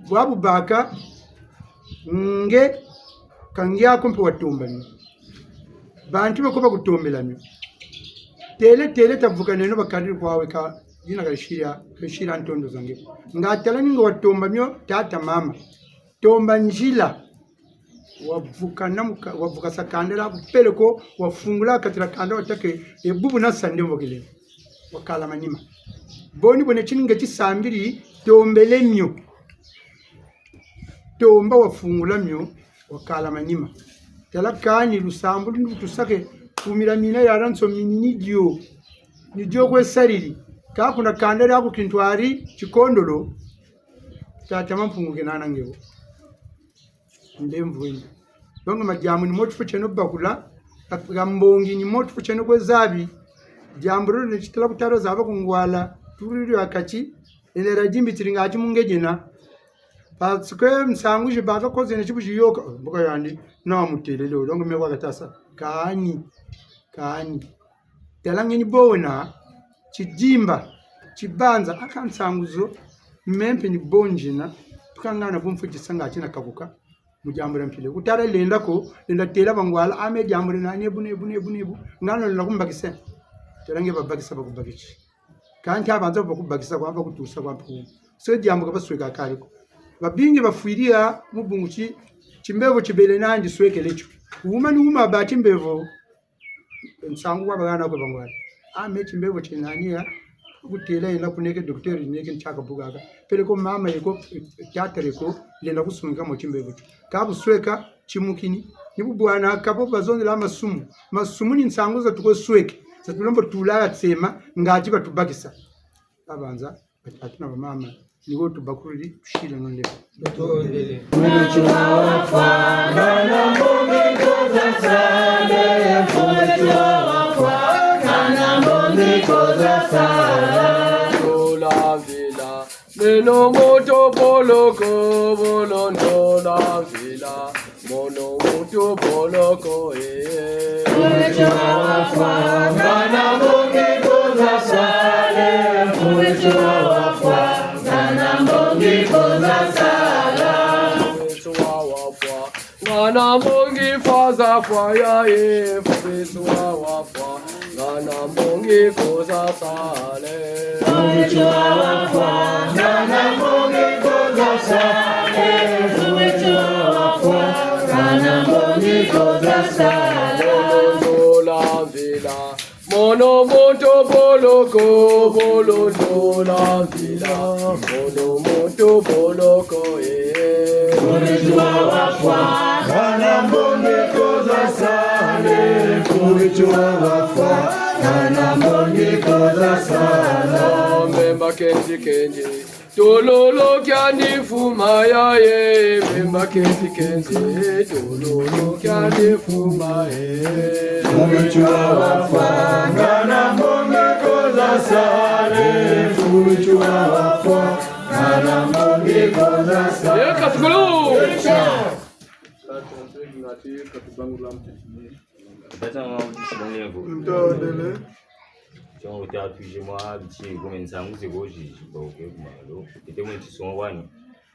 bwabu baka, nge, ka ngiaku mpe watomba mio. Bantu bako bakutombela mio. Tele, tele, tavukaneno bakadiri kwawu eka, dina kashira, kashira ntondo za nge. Nga tala ni nge watomba mio, tata, mama. Tomba nzila. Wavuka na muka-, wavuka sa kanda diaku peleko, wafungula kati dia kanda wata ke, e bubu na sande mvokele. Wakala manima. Boni bone ti ni nge tisambidi, tombele mio. Tomba wafungula mio, wakala manima. Tala kani lusambulu ni bu tusaka, kumila mina yala nso mini ni dio. Ni dio kwe saridi. Ka kuna kanda diaku kintwadi, tikondolo. Tata Mampungu kena na nge wo. Ndemvu eni. Donc, madiambu ni mo tufweti eno bakula, ga mbongi ni mo tufweti eno kwe zabi. Diambu diodio ni ti tala kutala zaba ku ngwala, turu dio a kati, ene dia dimbitidi ngati mu nge diena. Parce que nsangu zi baka ko zena ti bu ziyoka, oh, mbuka yandi, na mutelele, donc me kwa katasa. Kani, kani. Tala nge ni bo wena, tidimba, tibanza, aka nsangu zo, me mpe ni bo nzina, tukangana bu mfweti sa ngati na kakuka, mu diambu dia mpila. Kutala lenda ko, lenda tela bangwala, ame diambu diena, nebu, nebu, nebu, nebu, ngano lenda kumbakisa. Tala nge babakisa, bakubakisi. Kansi a banza bakubakisa kwa, bakutusa kwa mpu. So diambu ka basweka kari ko. Babingi bafwidi ya mu bungu ti, timbevo tibele nandi swekele tio. Uma ni uma ba timbevo. Nsangu kwa bagana kwe bangwala. Ah, me timbevo tie nani ya? Kutela yenda kuneke docteur, neke ntiaka bukaka. Peleko mama yeko, tata yeko, lenda kusungika mo timbevo tio. Ka busweka, timukini. Ni bu bwana, ka bo bazonzela masumu. Masumu ni nsangu za tukwe sweke. Za tulombo tula ya tsema, ngati batubakisa. Babanza, batata na bamama. Ni bo tubakuludi, tushila no ndeko. Ndola mvila, meno moto boloko, bolo ndola mvila, mono moto boloko, eh. Kulichwa wafwa, ngana mbongi koza sale, kulichwa wafwa, ngana mbongi koza sala. Kulichwa wafwa, ngana mbongi faza fwa ya, eh, kulichwa wafwa, ngana mbongi koza sale. Kulichwa wafwa, ngana mbongi koza sale, kulichwa wafwa, ngana mbongi koza sala. Ndola mvila, mono moto boloko, bolo ndola mvila, mono moto boloko, eh. Kulichwa wafwa, ngana mbongi koza sale, kulichwa wafwa, ngana mbongi koza sala. Mbemba kenzi kenzi, tololo kiandi mfuma ya ye, mbemba kenzi kenzi, tololo kiandi mfuma ye. Kulichwa wafwa, ngana mbongi koza sale, kulichwa wafwa, ngana mbongi koza sale. Ye katukulu. Tata, ngati katubangula mtiti. Tata, ngati katubangula mtiti. Ntondele. Tiongo ta tuije mwa biti, comme nsangu zeko zi, zi, ba, ok, kuma lo. Tete mwe tisongo wani.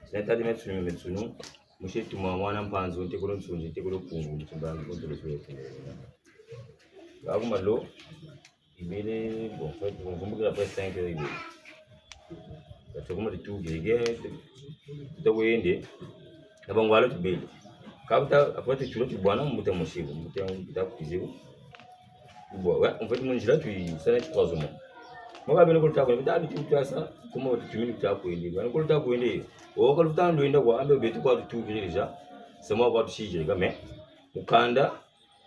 Sina tadi metsunu, metsunu. Mushe tuma mwana Mpanzu, ntekolo Nsonzi, ntekolo Mpungu, Mtimbangi, kontolo swe. Ba kuma lo. Ibele, bon, en fait, bon, vous me après cinq heures, ibele. Parce que comment tu gagnes, tu dois wende. Na bangwala tubele. Kabuta, après, tu tulo tubwana, mbuta mosibo, mbuta, mbuta kuzibu. Bon, ouais, en fait, mu nzila tu, ça n'est trois mois. Moi, quand je le temps, mais d'habitude, tu as ça, comment tu mets le temps pour aider? Quand le temps pour aider, oh, quand le temps de aider, quoi, mais tu quoi, tu grilles déjà. C'est moi, quoi, tu sais, mais, mukanda,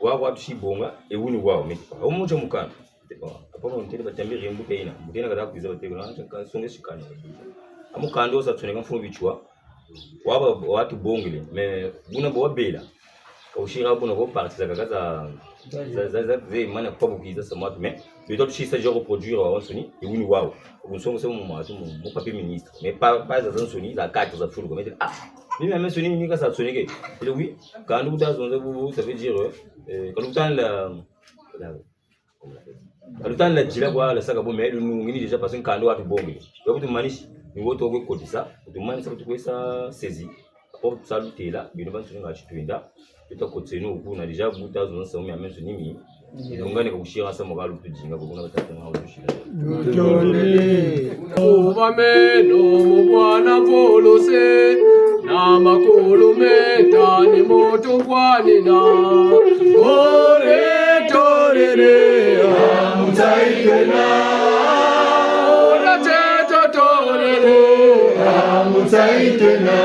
wa, wa tusi bonga, e wunu wa, mais, au moins, je mukanda. Bon, après, on télé, bah, t'as mis rien, bouteille, bouteille, là, vous avez été là, je suis quand, son, je suis quand. A mukanda, ça, tu n'es qu'un faux bichwa. Wa, wa, wa, tu bongile, mais, buna, bo, bela. Ka usira buna ko parti za kaka za, za, za, za, ze mana kwa bukiza sa matu, mais, mais toi, tu sais, ça, je reproduire, wa, nsoni, e wunu wa. Kunsongo se mu matu, mu, mu papier ministre. Mais pas, pas za nsoni, za quatre, za fulu, mais, ah, mimi, mais nsoni, ni ka sa nsoni ke. Il dit, oui, quand nous, dans un, ça veut dire, euh, euh, quand nous, dans la, la, ka lutana na dila kwa la saka bo, mais lunu ngini déjà parce que nkanda wa tubongi. Donc tu manisi, ni woto kwe kotisa, tu manisa tu kwe sa saisie. Après tu sa lutela, bino bantu nga titwenda. Tu ta kotisa eno kuna déjà buta zo nsa umi amenso nimi. Lungane ka kushira sa mokalu tu dinga ko kuna batata nga kushira. Tutondele. Kuba meno mu bwana volose, na makulu meta ni moto kwanina. Ore torere, amutaitena. Ora teta torere, amutaitena.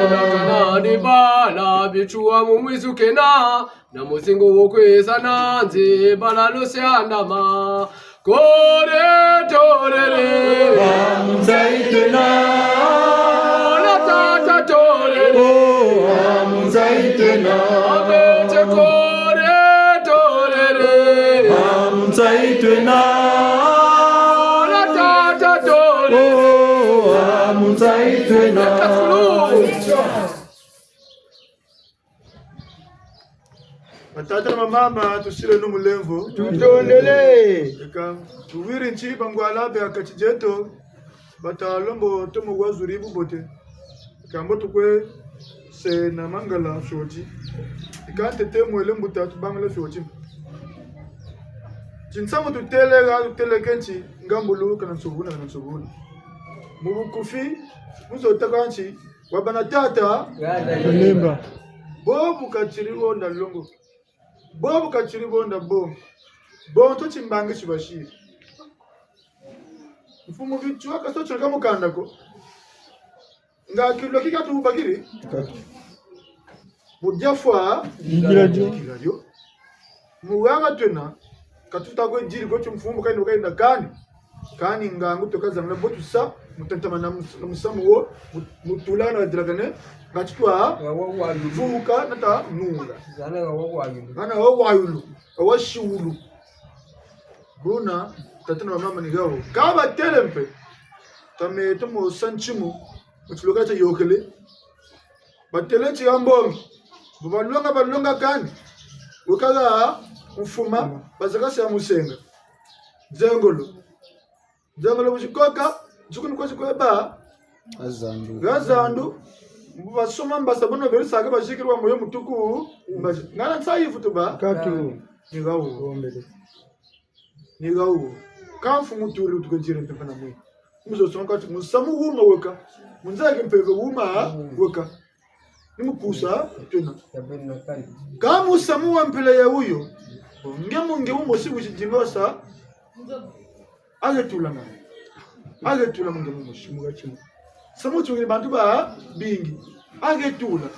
Kana ni bala bichwa mu mwizu kena, na muzingu wo kwiza na nzi bala lusiandama. Kore torere. Amutaitena. Ora tata torere. Oh, amutaitena. Abete kore torere. Amutaitena. Ora tata torere. Oh, amutaitena. Kaskulu. Batata na bamama, tusileno mulemvo. Tutondele. Eka, tuwiri nti bangwala be a kati dieto, bata lombo tomo wazuri bubote. Eka, mbo tukwe se na mangala fioti. Eka, ntete mwele mbuta tubangala fioti. Tinsamu tutele ga, tutele ke nti, ngambulu kana nsovuna, kana nsovuna. Mu bukufi, muzo taka nti, wa bana tata. Kalemba. Bobu katiri wonda longo. Bobu katiri wonda bo. Bonso timbangi tubasidi. Mfumu Bitshwa ka so tshoneka mukanda ko. Nga kilwa kika tubakidi. Mu diafwa. Yingila dio. Yingila dio. Mu wanga twena, ka tuta kwe diri kwe tio mfumu kani, kani na kani. Kani ngangu tweka zangula bo tusa, mu tatamana mus-, musamu wo, mu-, mu tula na dilakane, ngati twa, wa, wa, wa, vuka na ta nunga. Zana wa, wa, wa, wa. Ngana wa, wa, wa, wa, wa, shiwulu. Buna, tata na mama ni gawo. Ka batele mpe. Tame tomo sa ntima, mu tilokela tia yokele. Batele ti ya mbongi. Bu balonga, balonga kani. Wekala mfuma, bazakasi ya musenga. Nzengolo. Nzengolo bu zikoka, nsuku ni kwezi kweba. Azandu. Ga zandu. Bu basoma mbasa bono beri saka bazikiri wa moyo mutuku. Mbazi. Ngana nsayi vutu ba. Katu. Ni gawo. Ombele. Ni gawo. Ka mfumu turi utuka diri mpe mpe na mwe. Muzo songa ti musamu wuma weka. Mu nza ya kimpeve wuma weka. Ni mu pusa twena. Ka musamu wa mpila ya wuyo. Nge mu nge wumosi wizi dingosa. Age tula mama. Age tula mu nge wumosi. Muga timu. Samu tungile bantu babingi. Age tula.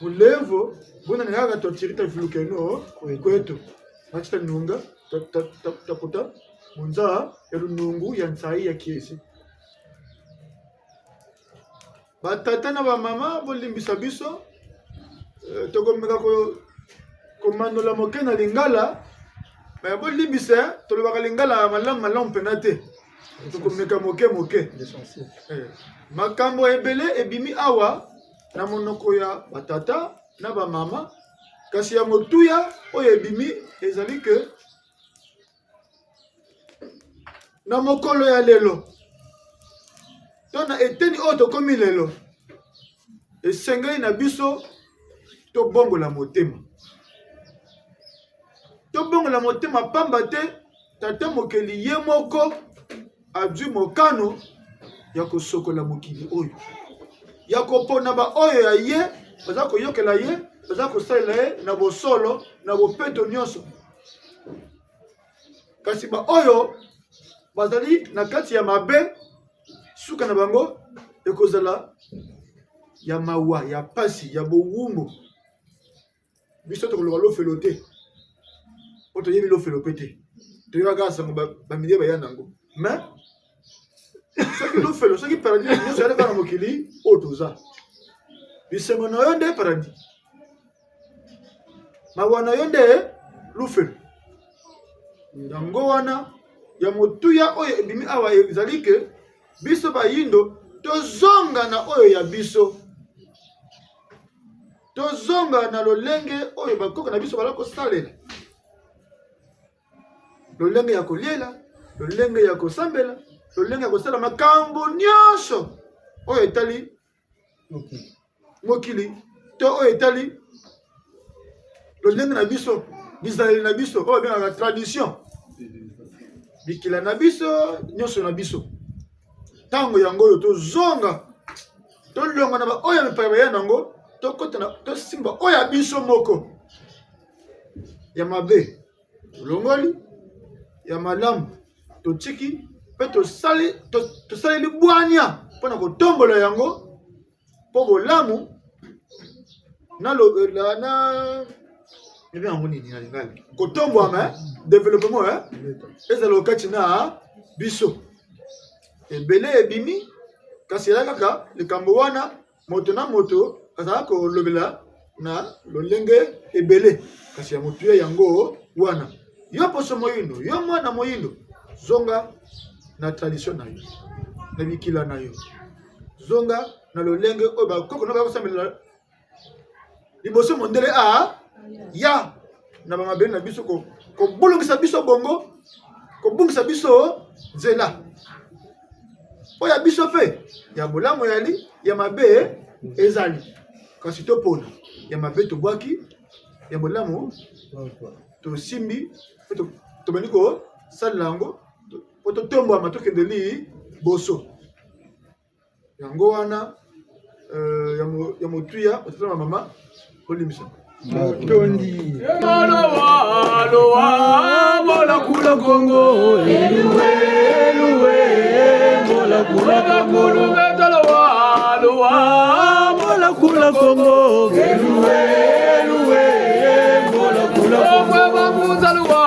Mulemvo, buna ni haga twa tirita vilukeno kweto. Machita nunga, ta, ta, ta, ta kota, mu nza ya lunungu, ya nsayi, ya kiese. Batata na bamama, bolimbisa biso, eh, tokomeka ko-, komanola moke na Lingala, mais bolimbisa, tolobaka Lingala malamu, malamu mpenza te. Tokomeka moke, moke. L'essentiel. Eh, makambo ebele ebimi awa na monoko ya batata na bamama, kasi ya motuya oyo ebimi ezali que na mokolo ya lelo, to na eteni oyo tokomi lelo, esengeli na biso tobongola motema. Tobongola motema pamba te Tata Mokeli ye moko azwi mokano ya kosokola mokili oyo, ya kopona baoyo ya ye, baza koyokela ye, baza kosalela ye na bosolo, na bopeto nyonso. Kasi baoyo bazali na kati ya mabe, suka na bango ekozala ya mawa, ya pasi, ya bowumbu. Biso tokoloba lofelo te. Po toyebi lofelo pe te. Toyebaka sango ba, ba milieu baya nango. Mais, soki lofelo, soki paradis nyonso yalaka na mokili, oyo toza. Bisengo na yo nde paradis. Mawa na yo nde lufelo. Yango wana, ya motuya oyo ebimi awa ezali que biso bayindo tozonga na oyo ya biso. Tozonga na lolenge oyo bakoko na biso balaki kosalela. Lolenge ya koliela, lolenge ya kosambela, lolenge ya kosala makambo nyonso oyo etali mokili, to oyo etali lolenge na biso, bizaleli na biso, oyo babengaka tradition, bikila na biso, nyonso na biso. Ntango yango oyo tozonga, tolongwa na baoyo ya mipaya baya nango, tokota na, tosimba oyo ya biso moko. Ya mabe tolongoli, ya malamu totiki, pe tosali, to-, tosaleli bwania mpo na kotombola yango, mpo bolamu na lo-, na, na, ebe yango nini na Lingala? Kotombwama, eh? Développement, eh? Ezala kati na biso. Ebele ebimi, kasi eza kaka likambo wana, moto na moto azala kolobela na lolenge ebele, kasi ya motuya yango wana. Yo poso moyindo, yo mwana moyindo, zonga na tradition na yo, na bikila na yo. Zonga na lolenge oyo bakoko na bakosambela liboso mondele aya na bamabele na biso, ko-, kobulungisa biso bongo, kobungisa biso nzela. Oyo ya biso pe, ya bolamu ezali, ya mabe ezali. Kasi topona, ya mabe tobwaki, ya bolamu tosimbi, pe to-, tobandi kosalela yango, to-, po totombwama, tokende liboso. Yango wana, euh, ya mo-, ya motuya, batata na bamama, bolimbisa. Matondi. Lowa, lowa, mola kula Kongo. Eluwe, eluwe, mola kula Kongo. Lowa, lowa, mola kula Kongo. Eluwe, eluwe, mola kula Kongo. Lowa,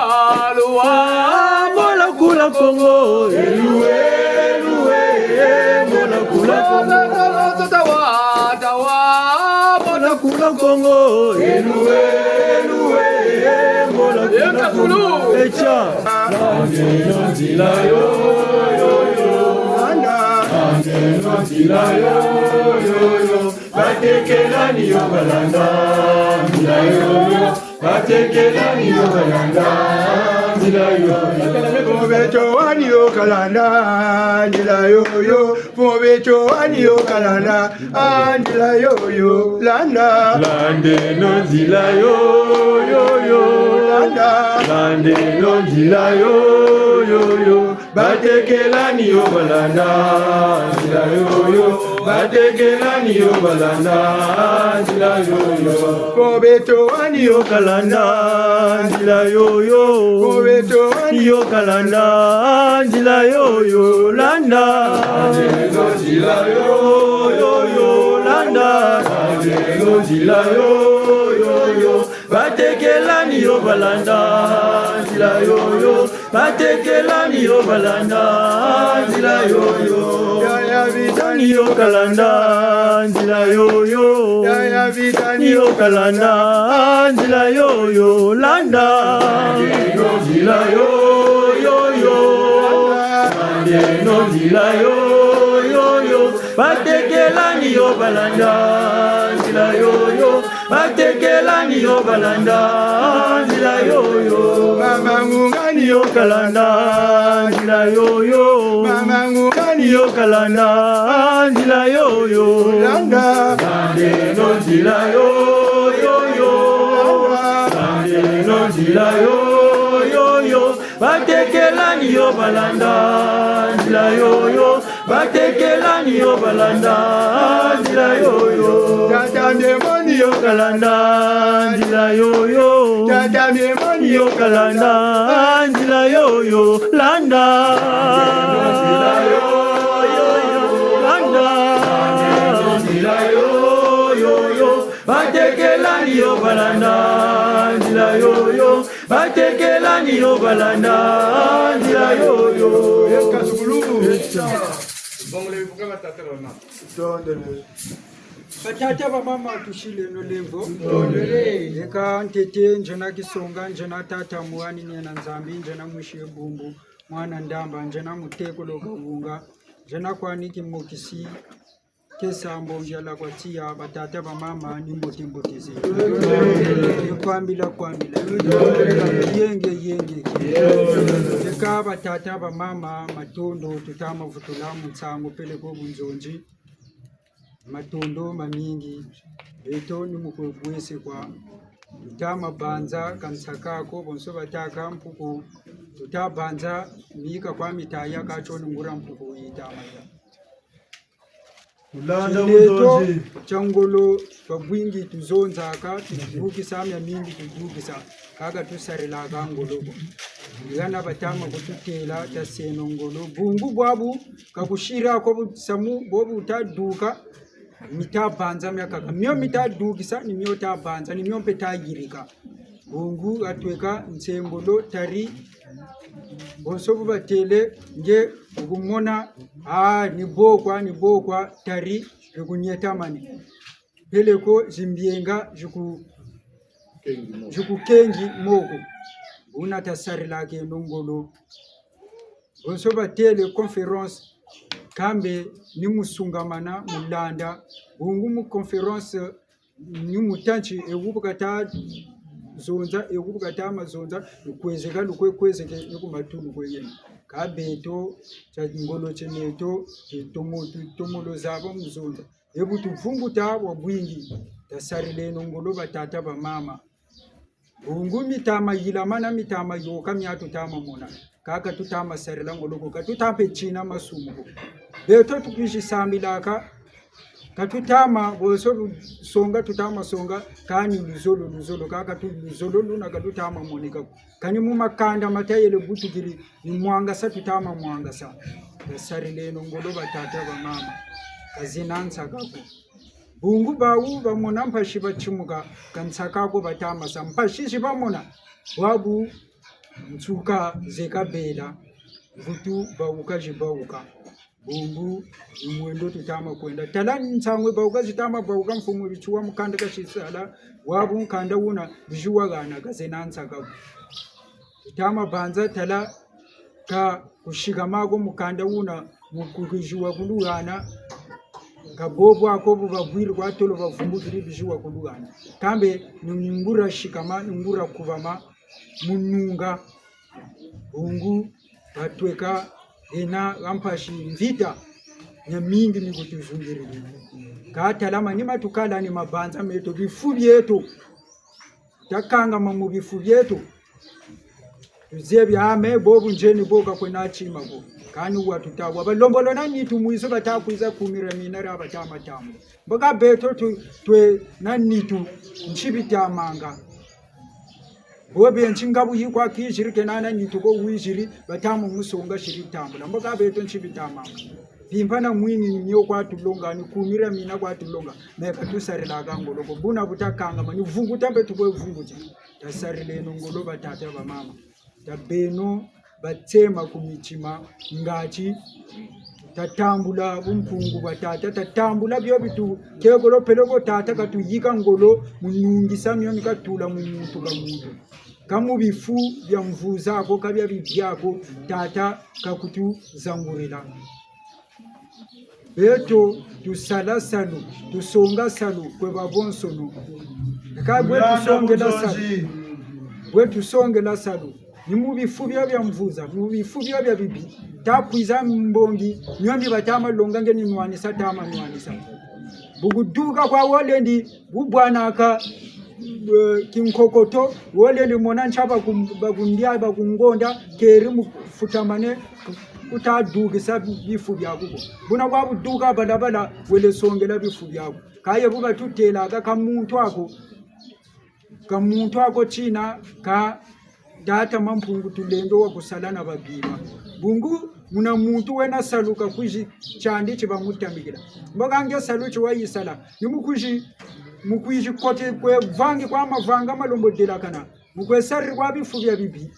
lowa, mola kula Kongo. Eluwe, eluwe, mola kula Kongo. Tawa, tawa, mola kula Kongo. Eluwe, eluwe, mola kula Kongo. Echa. Landeno nzila yo, yo, yo. Landa. Landeno nzila yo, yo, yo. Batekelani yo balanda nzila yo, yo. Batekelani yo balanda nzila yo, yo. Mpo beto wani yo kalanda nzila yo, yo. Mpo beto wani yo kalanda, ah, nzila yo, yo. Landa. Landeno nzila yo, yo, yo. Landa. Landeno nzila yo, yo, yo. Batekelani yo balanda nzila yo, yo. Batekelani yo balanda nzila yo, yo. Mpo beto wani yo kalanda nzila yo, yo. Mpo beto wani yo kalanda nzila yo, yo. Landa. Landeno nzila yo, yo, yo. Landa. Landeno nzila yo, yo, yo. Batekelani yo balanda nzila yo, yo. Batekelani yo balanda nzila yo, yo. Yaya Vita ni yo kalanda nzila yo, yo. Yaya Vita ni yo kalanda nzila yo, yo. Landa. Landeno nzila yo, yo, yo. Landeno nzila yo, yo, yo. Batekelani yo balanda nzila yo, yo. Batekelani yo balanda nzila yo, yo. Mama Ngunga ni yo kalanda nzila yo, yo. Mama Ngunga ni yo kalanda nzila yo, yo. Landa. Landeno nzila yo, yo, yo. Landeno nzila yo, yo, yo. Batekelani yo balanda nzila yo, yo. Batekelani yo balanda nzila yo, yo. Tata Ndembo ni yo kalanda nzila yo, yo. Tata Ndembo ni yo kalanda nzila yo, yo. Landa. Nzila yo, yo, yo. Landa. Nzila yo, yo, yo. Batekelani yo balanda nzila yo, yo. Batekelani yo balanda nzila yo, yo. Kasukulu. Bongole buka batata bamama. Tondele. Batata bamama tusileno lemvo. Tondele. Eka ntete nzena kisonga, nzena tata muani nena Nzambi, nzena mwisi ye bumbu, mwana Ndamba, nzena mutekolo Kavunga, nzena kwani kimokisi, kesa mbongi ya la kwa tiya, batata bamama ni mbote mbote ze. Kwambila kwambila. Yenge yenge. Eka batata bamama, matondo tuta mavutula mu nsangu peleko bunzonzi. Matondo mamingi. Beto ni mu kwe bwese kwa. Tuta mabanza kansaka ko bonso bataka mpuku. Tuta banza mika kwa mitaya ka cho ni ngura mpuku yita mata. Kulanda Kineto bunzonzi. Kia ngolo, babingi tuzonzaka, tudukisa, miamingi tudukisa. Kaka tusarilaka ngolo ko. Ni gana batama kututela, taseno ngolo. Bungu bwabu, kakusira kwa busamu, bobu taduka, mita banza miakaka. Mio mita dukisa, ni mio ta banza, ni mio mpe ta yirika. Bungu atweka nsembolo tari. Bonso bu batele, nge ukumona, ah, ni bo kwa, ni bo kwa, tari, zikunyetamani. Peleko zimbienga ziku-, zikukengi moko. Buna tasarilakeno ngolo. Bonso batele conférence, kambe ni mu sungamana, mu landa. Bungu mu conférence, ni mu ta nsi, e wubu kata zonza, e wubu kata mazonza, lukwezeka, lukwe kwezeke, ni ku matulu kwe yena. Ka beto, kia ngolo kieneto, tutomo, tutomolo zaba mu zonza. E bu tuvumbuta bwabwingi, tasarileno ngolo batata bamama. Bungu mitama yilamana, mitama yoka mia tutama mona. Kaka tutama sarila ngolo ko, ka tuta mpe tina masumu ko. Beto tukwizi sambilaka, Ka tutama bonso songa, tutama songa, kani luzolo, luzolo, kaka tu luzolo luna ka lutama moneka. Kani mu makanda matayele butukidi, ni mwangasa tutama mwangasa. Tasarileno ngolo batata bamama. Ka zena nsaka ko. Bungu bawu bamona mpasi batimuka, ka nsaka ko batama sa. Mpasi zi bamona, bwabu nsuka zeka bela, mvutu bawuka zibawuka. Bungu ni mwendo tutama kwenda. Tala nsangu bawuka zitama bawuka, mfumu Bitsiwa mu kanda kasisala, bwabu nkanda wuna biziwa gana, ka zena nsaka ko. Tutama banza tala ka kusikama ko mu kanda wuna, mu kukiziwa kulugana, ka bobo ako bu babwiri kwa tolo bavumbukidi biziwa kulugana. Kambe ni ngura sikama, ni ngura kubama mu nunga. Bungu batweka ena ga mpasi mvita, nya mingi mikutuzungiridi. Ka tala manima tukala ni mabanza meto, bifu bieto. Takangama mu bifu bieto. Tuzebi ame bobu nzeni boka kwena tima ko. Kani watuta wa balombolona nitu mwiso bata kwiza kumira mina ra batama tamu. Mboka beto tu, twe na nitu nsi bitamanga. Bobe nsi nga bu yi kwa kiziri kena na nitu ko wiziri, batamu mu songa siri tambula. Mboka beto nsi bitamanga. Vimpa na mwini nyo kwa tulonga, ni kumira mina kwa tulonga. Me ka tusarilaka ngolo ko. Buna butakangama, ni vunguta mpe tukwe vunguti. Tasarileno ngolo batata bamama. Tabeno batsema ku mitima, ngati tatambula bumpungu bwa tata, tatambula bio bitu kekolo peleko tata katuyika ngolo mu nungisa mio ni katula mu muntu ka muntu. Ka mu bifu bia mvuza ko, ka bia bibi ako, tata kakutuzangurila. Beto tusala salu, tusonga salu kwe babonsono. Ka bwe tusongela salu, bwe tusongela salu, ni mu bifu bio bia mvuza, mu bifu bio bia bibi. Ta kwiza mbongi, mio ni batama longa nge ni nwanisa, tama nwanisa. Bu kuduka kwa wolendi, bu bwanaka, eh, kinkokoto, wolendi mona nsa baku-, bakundia, bakungonda, keri mu futamane, kuta dukisa bifu biaku ko. Buna kwa buduka balabala, wele songela bifu biaku. Ka ye bu batutelaka, ka muntu ako, ka muntu ako tina, ka Tata Mampungu Tulendo wa kusala na babima. Bungu muna muntu wena salu ka kwizi tiandi ti bamutambikila. Mboka nge salu ti wayisala, ni mu kwizi, mu kwizi kote kwe vangi kwa mavanga malombo delakana, mu kwe sariri kwa bifu bia bibi.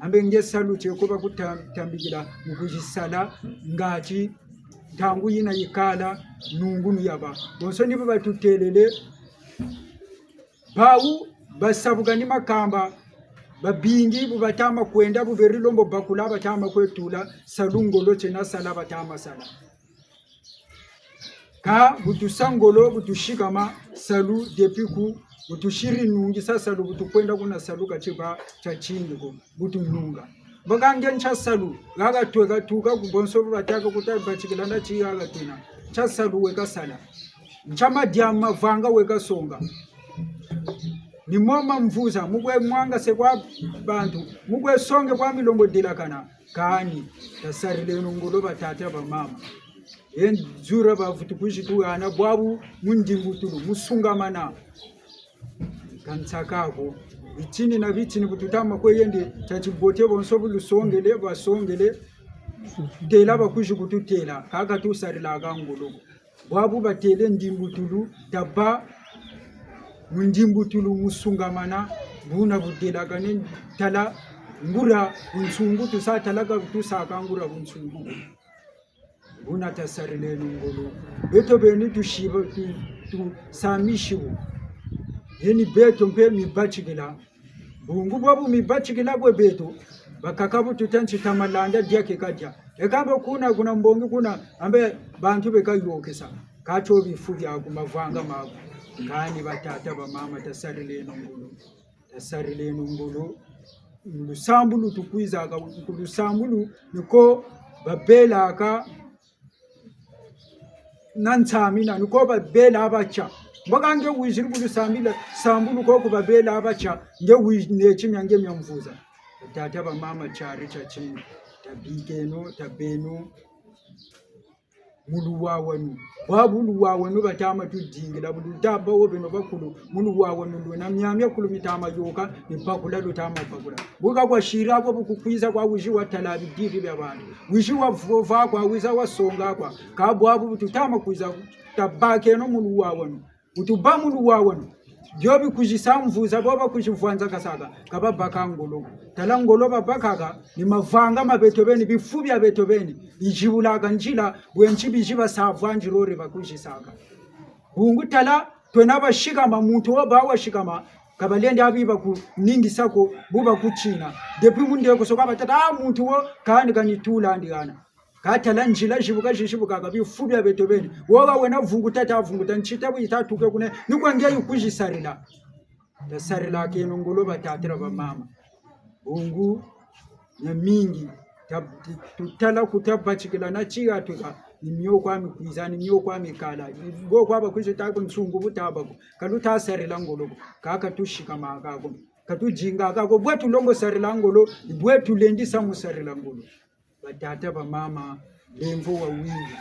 Ambe nge salu ti ko bakutambikila, mu kwizi sala ngati ntangu yina yikala nungunu yaba. Bonso ni bo batutelele, bawu basabuka ni makamba, babingi bu batama kwenda, bu beri lombo bakula, batama kwe tula, salu ngolo tiena sala, batama sala. Ka bu tusa ngolo, bu tusikama, salu depuis ku, bu tusiri nungisa salu, bu tukwenda kuna salu ka tiba tia tingi ko, bu tununga. Mboka nge nsa salu, gaga twe gatuka ku bonso bu bataka kuta batikila na ti gaga twena. Nsa salu weka sala. Nsa madia mavanga weka songa. Ni mo mamvuza, mu kwe mwangase kwa bantu, mu kwe songe kwa milombo delakana. Kani, tasarileno ngolo batata bamama. Ye nzura bavutu kwizi tugana bwabu mu ndimbutulu, mu sungamana. Ka nsaka ko. Bitini na bitini bu tutama kwe yende, tia tibote bonso bu lusongele, basongele, tela bakwizi kututela, ka ka tusarilaka ngolo ko. Bwabu batele ndimbutulu, taba mu ndimbutulu mu sungamana, buna budelakane tala ngura bunsungu tusa tala ka tusaka ngura bunsungu. Buna tasarileno ngolo. Beto beni tusiba, tu, tusamisibu. Ye ni beto mpe mibatikila. Bungu bwabu mibatikila kwe beto, bakaka bu tuta nsi ta malanda dia ke kadia. E kambe kuna, kuna mbongi kuna, ambe bantu beka yokesa. Ka tio bifu biaku, mavanga maku. Kani batata bamama, tasarileno ngolo. Tasarileno ngolo. Lusambulu tukwizaka, ku lusambulu ni ko babelaka na nsamina, ni ko babela batia. Mboka nge wiziri ku lusambila, sambulu ko ku babela batia, nge wiz-, neti mia nge mia mvuza. Tata bamama, tiari tia tingi, tabikeno, tabeno. mu luwawanu. Bwabu luwawanu batama tudingila, bu luta bau beno bakulu, mu luwawanu lwena miamia kulu mitama yoka, ni bakula lutama bakula. Bu kakwasila kwa, bu kukwiza kwa, wizi watala bididi bia bantu. Wizi wavova kwa, wiza wasonga kwa. Ka bwabu bu tutama kwiza, tabakeno mu luwawanu. Bu tuba mu luwawanu, bio bikwizisa mvuza, bo bakwizivwanzakasaka, ka babaka ngolo ko. Tala ngolo babakaka, ni mavanga ma beto beni, bifu bia beto beni, izibulaka nzila, bwe nsi bizi basa vwa nzila ori bakwizisaka. Bungu tala, twena basikama, muntu wo ba wasikama, ka balendi abi bakuningisa ko, bu bakutina. Depuis mu ndeko soka batata, ah, muntu wo, kandi kanitula andi gana. Ka tala nzila zibuka zizibukaka, bifu bia beto beni. Woga wena vunguta ta vunguta, ntsita bu ita tuke kune, ni kwa nge yukwizisarila. Tasarilakeno ngolo batata na bamama. Bungu, na mingi, ta-, tu-, tutala kuta batikila na tiga tuka, ni mio kwa mikwiza, ni mio kwa mikala. Ni go kwa bakwiza ta ku nsungu bu taba ko. Ka luta sarila ngolo ko. Kaka tusikamaka ko. Ka tudingaka ko. Bwe tulongo sarila ngolo, bwe tulendi samu sarila ngolo. Batata, bamama, bemvo wawingi.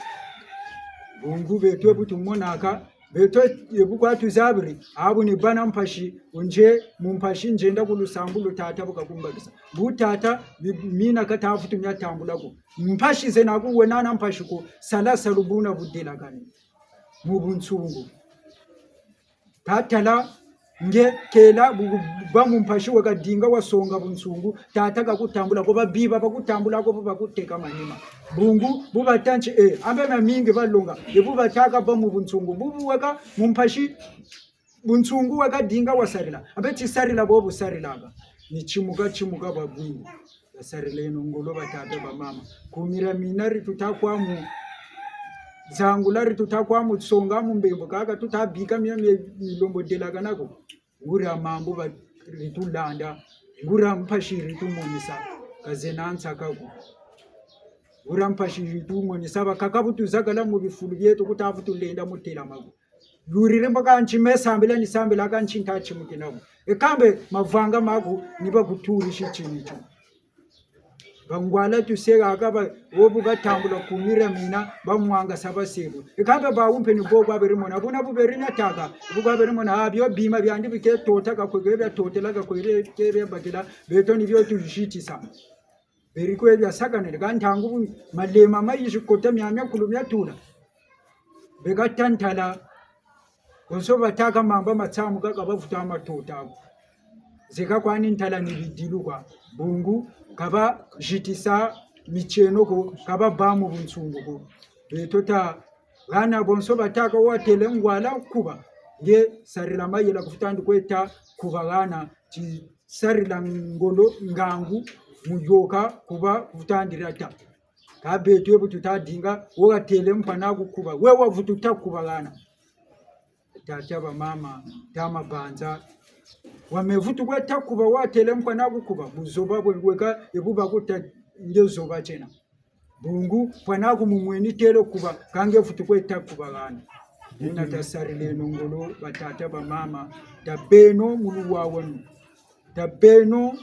Bungu beto bu tumonaka, beto ebu kwa tuzabiri, abu ni bana mpasi, unje mu mpasi nzenda ku lusambu lu tata bu kakumbakisa. Bu tata, bi-, mina kata vutu mia tambula ko. Mpasi zena ku wena na mpasi ko, sala salu buna budelakane. Mu bunsungu. Ka tala, nge kela, bu-, bu-, ba mu mpasi wakadinga wasonga bunsungu, tata kakutambula ko, babiba bakutambula ko, bakuteka manima. Bungu, bu bata nti, eh, ambe mamingi balonga, e bu bataka ba mu bunsungu, bu, bu weka mu mpasi, bunsungu wakadinga wasarila, ambe tisarila bo busarilaka, ni timuka, timuka babwingi. Tasarileno ngolo batata bamama. Kumira mina ri tuta kwa mu zangula, ri tuta kwa mu tsonga mu mbembo, kaka tuta bika mia, mia milombo delakana ko. Nguria mambu ba ri tulanda. Nguria mpasi ri tumonisa. Ka zena nsaka ko. Nguria mpasi ri tumonisa. Bakaka bu tuzakala mu bifulu bieto kuta bu tulenda mu telama ko. Yurire mbo ka nti me sambila ni sambila ka nti nta timukina ko. E kambe mavanga maku ni bakutulisi tini tio. Bangwala tusega aka ba, obu batambula kumira mina, bamwangasa basebo. E kambe bau mpe ni bo kwa beri mona. Buna bu beri na tanga, bu kwa beri mona, ah, bio bima biandi bike tota ka kwe, bia totela ka kwe, ke bia bakila, beto ni bio tuzitisa. Beri kwe bia sakanene, ka ntangu bu malema mayizi kota, miamia kulu mia tula. Beka ta ntala. Bonso bataka mamba matsamu kaka bavuta matota ko. Zeka kwani ntala ni bidilu kwa. Bungu, ka bazitisa mitieno ko, ka baba mu bunsungu ko. Beto ta gana bonso bataka watele ngwala kuba. Nge sarila mayela kufutandi kweta kuba gana. Ti sarila ngolo ngangu mu yoka kuba kutandira ta. Ka beto ebu tuta dinga, wo katele mpana kukuba. We wavutu ta kuba gana. Tata bamama, ta mabanza. Wame vutu kwe ta kuba, watele mpana kukuba. Buzoba bwe weka, ebu bakuta nge zoba tiena. Bungu, mpana ku mumweni tele kuba, ka nge vutu kwe ta kuba gana. Buna tasarileno ngolo, batata, bamama, tabeno mu luwawanu. Tabeno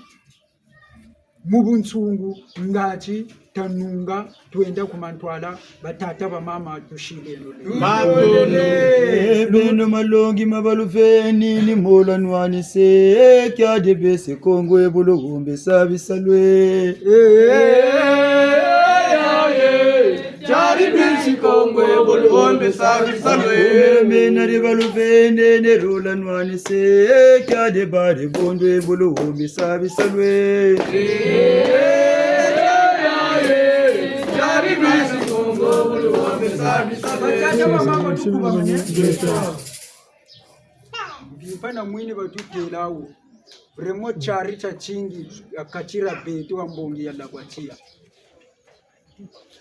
mu bunsungu, ngati tanunga, twenda ku mantwala, batata, bamama, tusileno. Mabele. Beno malongi ma baluveni ni mola nwanise, kia de bese Kongo e bolo gombe sabi salwe. Jari bisi Kongo e bolo gombe sabi salwe. Mena de baluveni ne rola nwanise, kia de bare bondo e bolo gombe sabi salwe. Jari bisi Kongo e bolo gombe sabi salwe. Batata, bamama, tukuba mane. Mpimpa na mwini batutela wo. Vraiment, tiari tia tingi, ya katira beto wa mbongi ya lakwatia.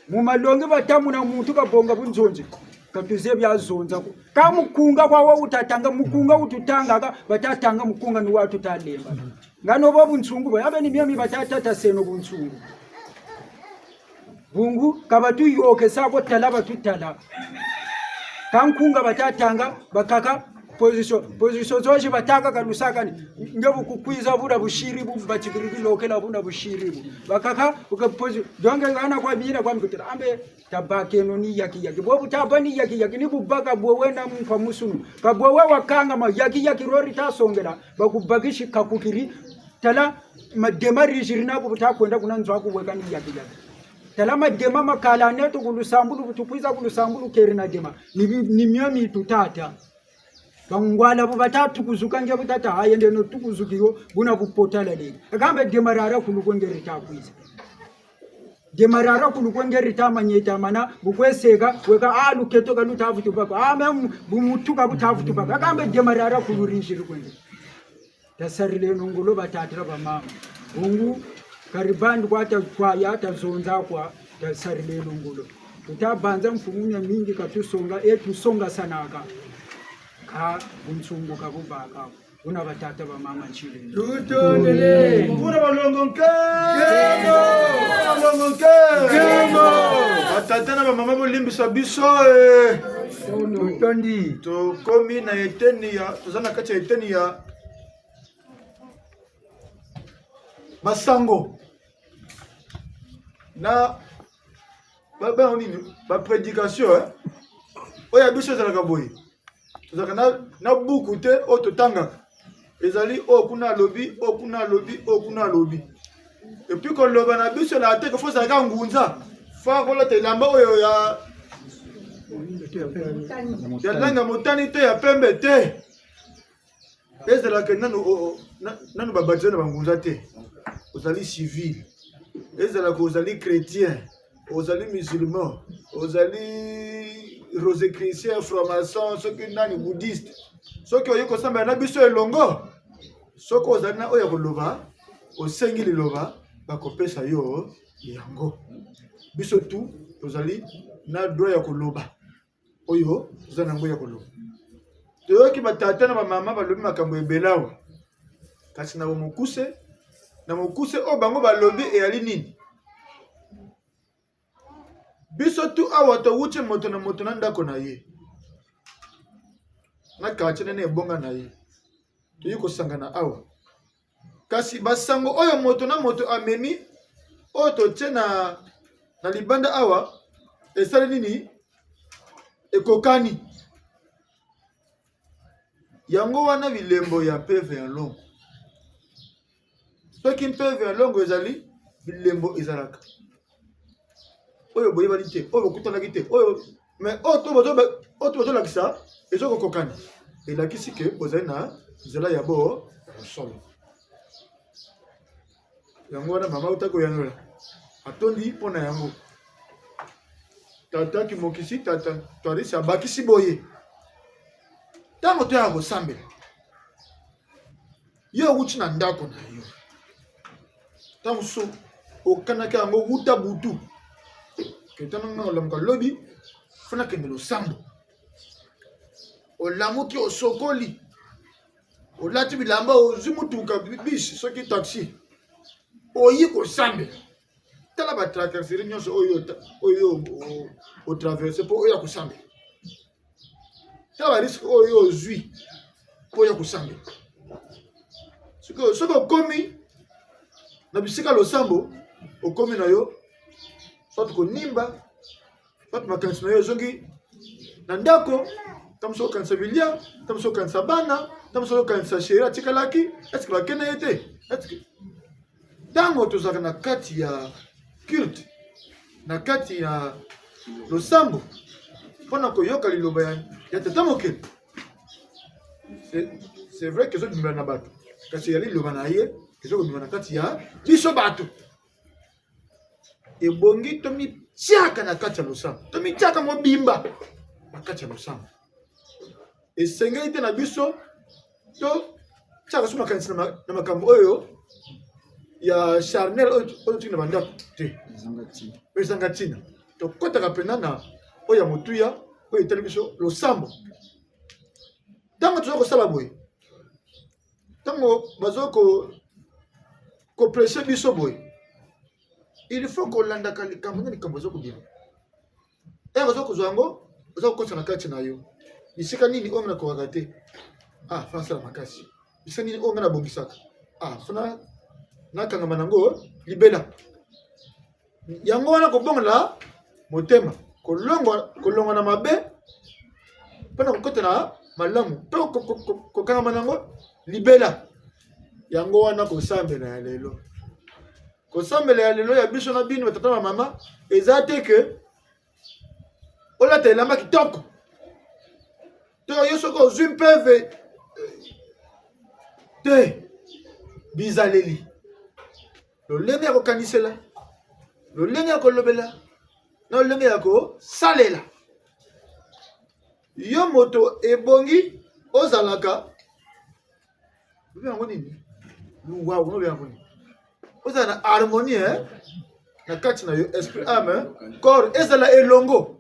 Mu malongi batamuna muntu kabonga bunzonzi. Ka tuzebi azonza ko. Ka mukunga kwa wo utatanga, mukunga ututangaka, batatanga mukunga ni wa tutalemba. Ngano bo bunsungu bo, abe ni miami batatataseno bunsungu. Bungu, ka batuyokesa ko, tala batutala. Ka nkunga batatanga, bakaka, Position, position zozo bataka ka lusaka ni. Nge bu kukwiza buna busiri bu, batikiri bilokela buna busiri bu. Bakaka, buka posi-, donc ngana kwa mina kwa mikutira. Ambe, tabakeno ni yaki yaki. Bobu taba ni yaki yaki, ni bubaka bwewe na mkwa musunu. Ka bwewe wakanga ma yaki yaki rori ta songela. Bakubakisi kakukiri. Tala madema rijiri na ku buta kwenda kuna nzo aku weka ni yaki yaki. Tala madema makala neto ku lusambulu, bu tukwiza ku lusambulu keri na dema. Ni, ni mio mi tutata. Bangwala bu bata tukuzuka nge bu tata, ayende no tukuzuki yo, buna bu potala lele. Akambe dema rara kulu kwe nge rita kwiza. Dema rara kulu kwe nge rita manyeta mana, bu kwe seka, weka, ah, luketo ka luta vutu bako. Ah, mem, bu mutuka buta vutu bako. Akambe dema rara kulu rijiri kwe nge. Tasarileno ngolo batata na bamama. Bungu, karibandi kwa ta-, kwa ya tazonza kwa, tasarileno ngolo. Tutabanza mfumu mia mingi katusonga, e tusongasanaka. Ka bunsungu ka bubaka. Buna batata bamama nchile. Tutondele. Buna balongo nke. Nkembo. Buna balongo nke. Nkembo. Batata na bamama bolimbisa biso, eh. Tutondi. Tokomi na eteni ya, toza na kati ya eteni ya basango. Na ba, ba nini? Ba prédication, eh? Oyo ya biso ezalaka boye. Tozalaka na, na buku te, oyo totangaka. Ezali oyo kuna alobi, oyo kuna alobi, oyo kuna alobi. Et puis koloba na biso na te, faut ozalaka ngunza. Faut kolata elamba oyo ya, ya langi ya motani te, ya pembe te. Ezala ke nanu, o, o, na-, nanu babaptiser na bangunza te. Ozali civil. Ezala ke ozali chrétien, ozali musulman, ozali rosicrucien, franc-maçon, soki nani, bouddhiste. Soki oye kosambela na biso elongo, soki ozali na oyo ya koloba, osengi liloba, bakopesa yo yango. Biso tu tozali na droit ya koloba oyo toza na yango ya koloba. Toyoki batata na bamama balobi makambo ebele awa. Kasi na bomokuse, na mokuse oyo bango balobi eyali nini? Biso tu awa towuti moto na moto na ndako na ye. Na quartier nene ebonga na ye. Toyei kosangana awa. Kasi basango oyo moto na moto amemi, oyo totie na, na libanda awa, esali nini? Ekokani. Yango wana bilembo ya mpeve ya longo. Soki mpeve ya longo ezali, bilembo ezalaka. Oyo boyebani te, oyo bokutanaki te, oyo, mais oyo to bozo-, oyo to bozolakisa, ezo kokokana. Elakisi ke bozali na nzela ya bo-, ya bosolo. Yango wana mama uta koyanola. Atondi mpo na yango. Tata Kimokisi, tata Clarisse abakisi boye. Ntango toya kosambela, yo owuti na ndako na yo. Ntango mosusu okanaki yango wuta butu. Ke ntango nga olamuka lobi, faut nakende losambo. Olamuki, osokoli. Olati bilamba, ozwi motuka, bi-, bus, soki taxi. Oyi kosambela. Tala ba tracasseries nyonso oyo ta-, oyo o-, o traverser mpo oya kosambela. Tala ba risques oyo ozwi mpo oya kosambela. Soki, soki okomi na bisika losambo, okomi na yo, soit konimba, soit makanisi na yo ezongi na ndako, ntango mosusu okanisa bilia, ntango mosusu okanisa bana, ntango mosusu okanisa chéri atikalaki, est-ce que bakei na ye te? Est-ce que ntango tozalaka na kati ya culte, na kati ya losambo, mpo na koyoka liloba ya, ya tata mokeli, c'est, c'est vrai que ezobimela na bato, kasi ya liloba na ye ezokobima na kati ya biso bato. Ebongi tomitiaka na kati ya losambo, tomitiaka mobimba na kati ya losambo. Esengeli te na biso totiaka so makanisi na ma-, na makambo oyo ya charnel oyo, oyo totiki na bandako te. Ezanga ntina. Ezanga ntina. Tokotaka mpenza na oyo ya motuya, oyo etali biso losambo. Ntango toza kosala boye, ntango bazo ko-, koprêcher biso boye, il faut kolandaka likambo na likambo ezo kobima. Eh, oza kozwa yango, oza kokotisa na kati na yo. Bisika nini oyo nga nakokaka te? Ah, fwana nasala makasi. Bisika nini oyo nga nabongisaka? Ah, fwana nakangama na yango libela. Yango wana kobongola motema, kolongwa, kolongwa na mabe, mpo na kokota na malamu, mpe ko-, ko-, ko-, kokangama na yango libela. Yango wana kosambela ya lelo. Kosambela ya lelo ya biso na bino, batata na mama, eza te ke olata elamba kitoko. To yo soki ozwi mpeve te, bizaleli, lolenge ya kokanisela, lolenge ya kolobela, na lolenge ya kosalela. Yo moto ebongi ozalaka, obe yango nini? Luwa, obe yango nini? Ozala na harmonie, eh? Na kati na yo, esprit, âme, eh? Corps, ezala elongo.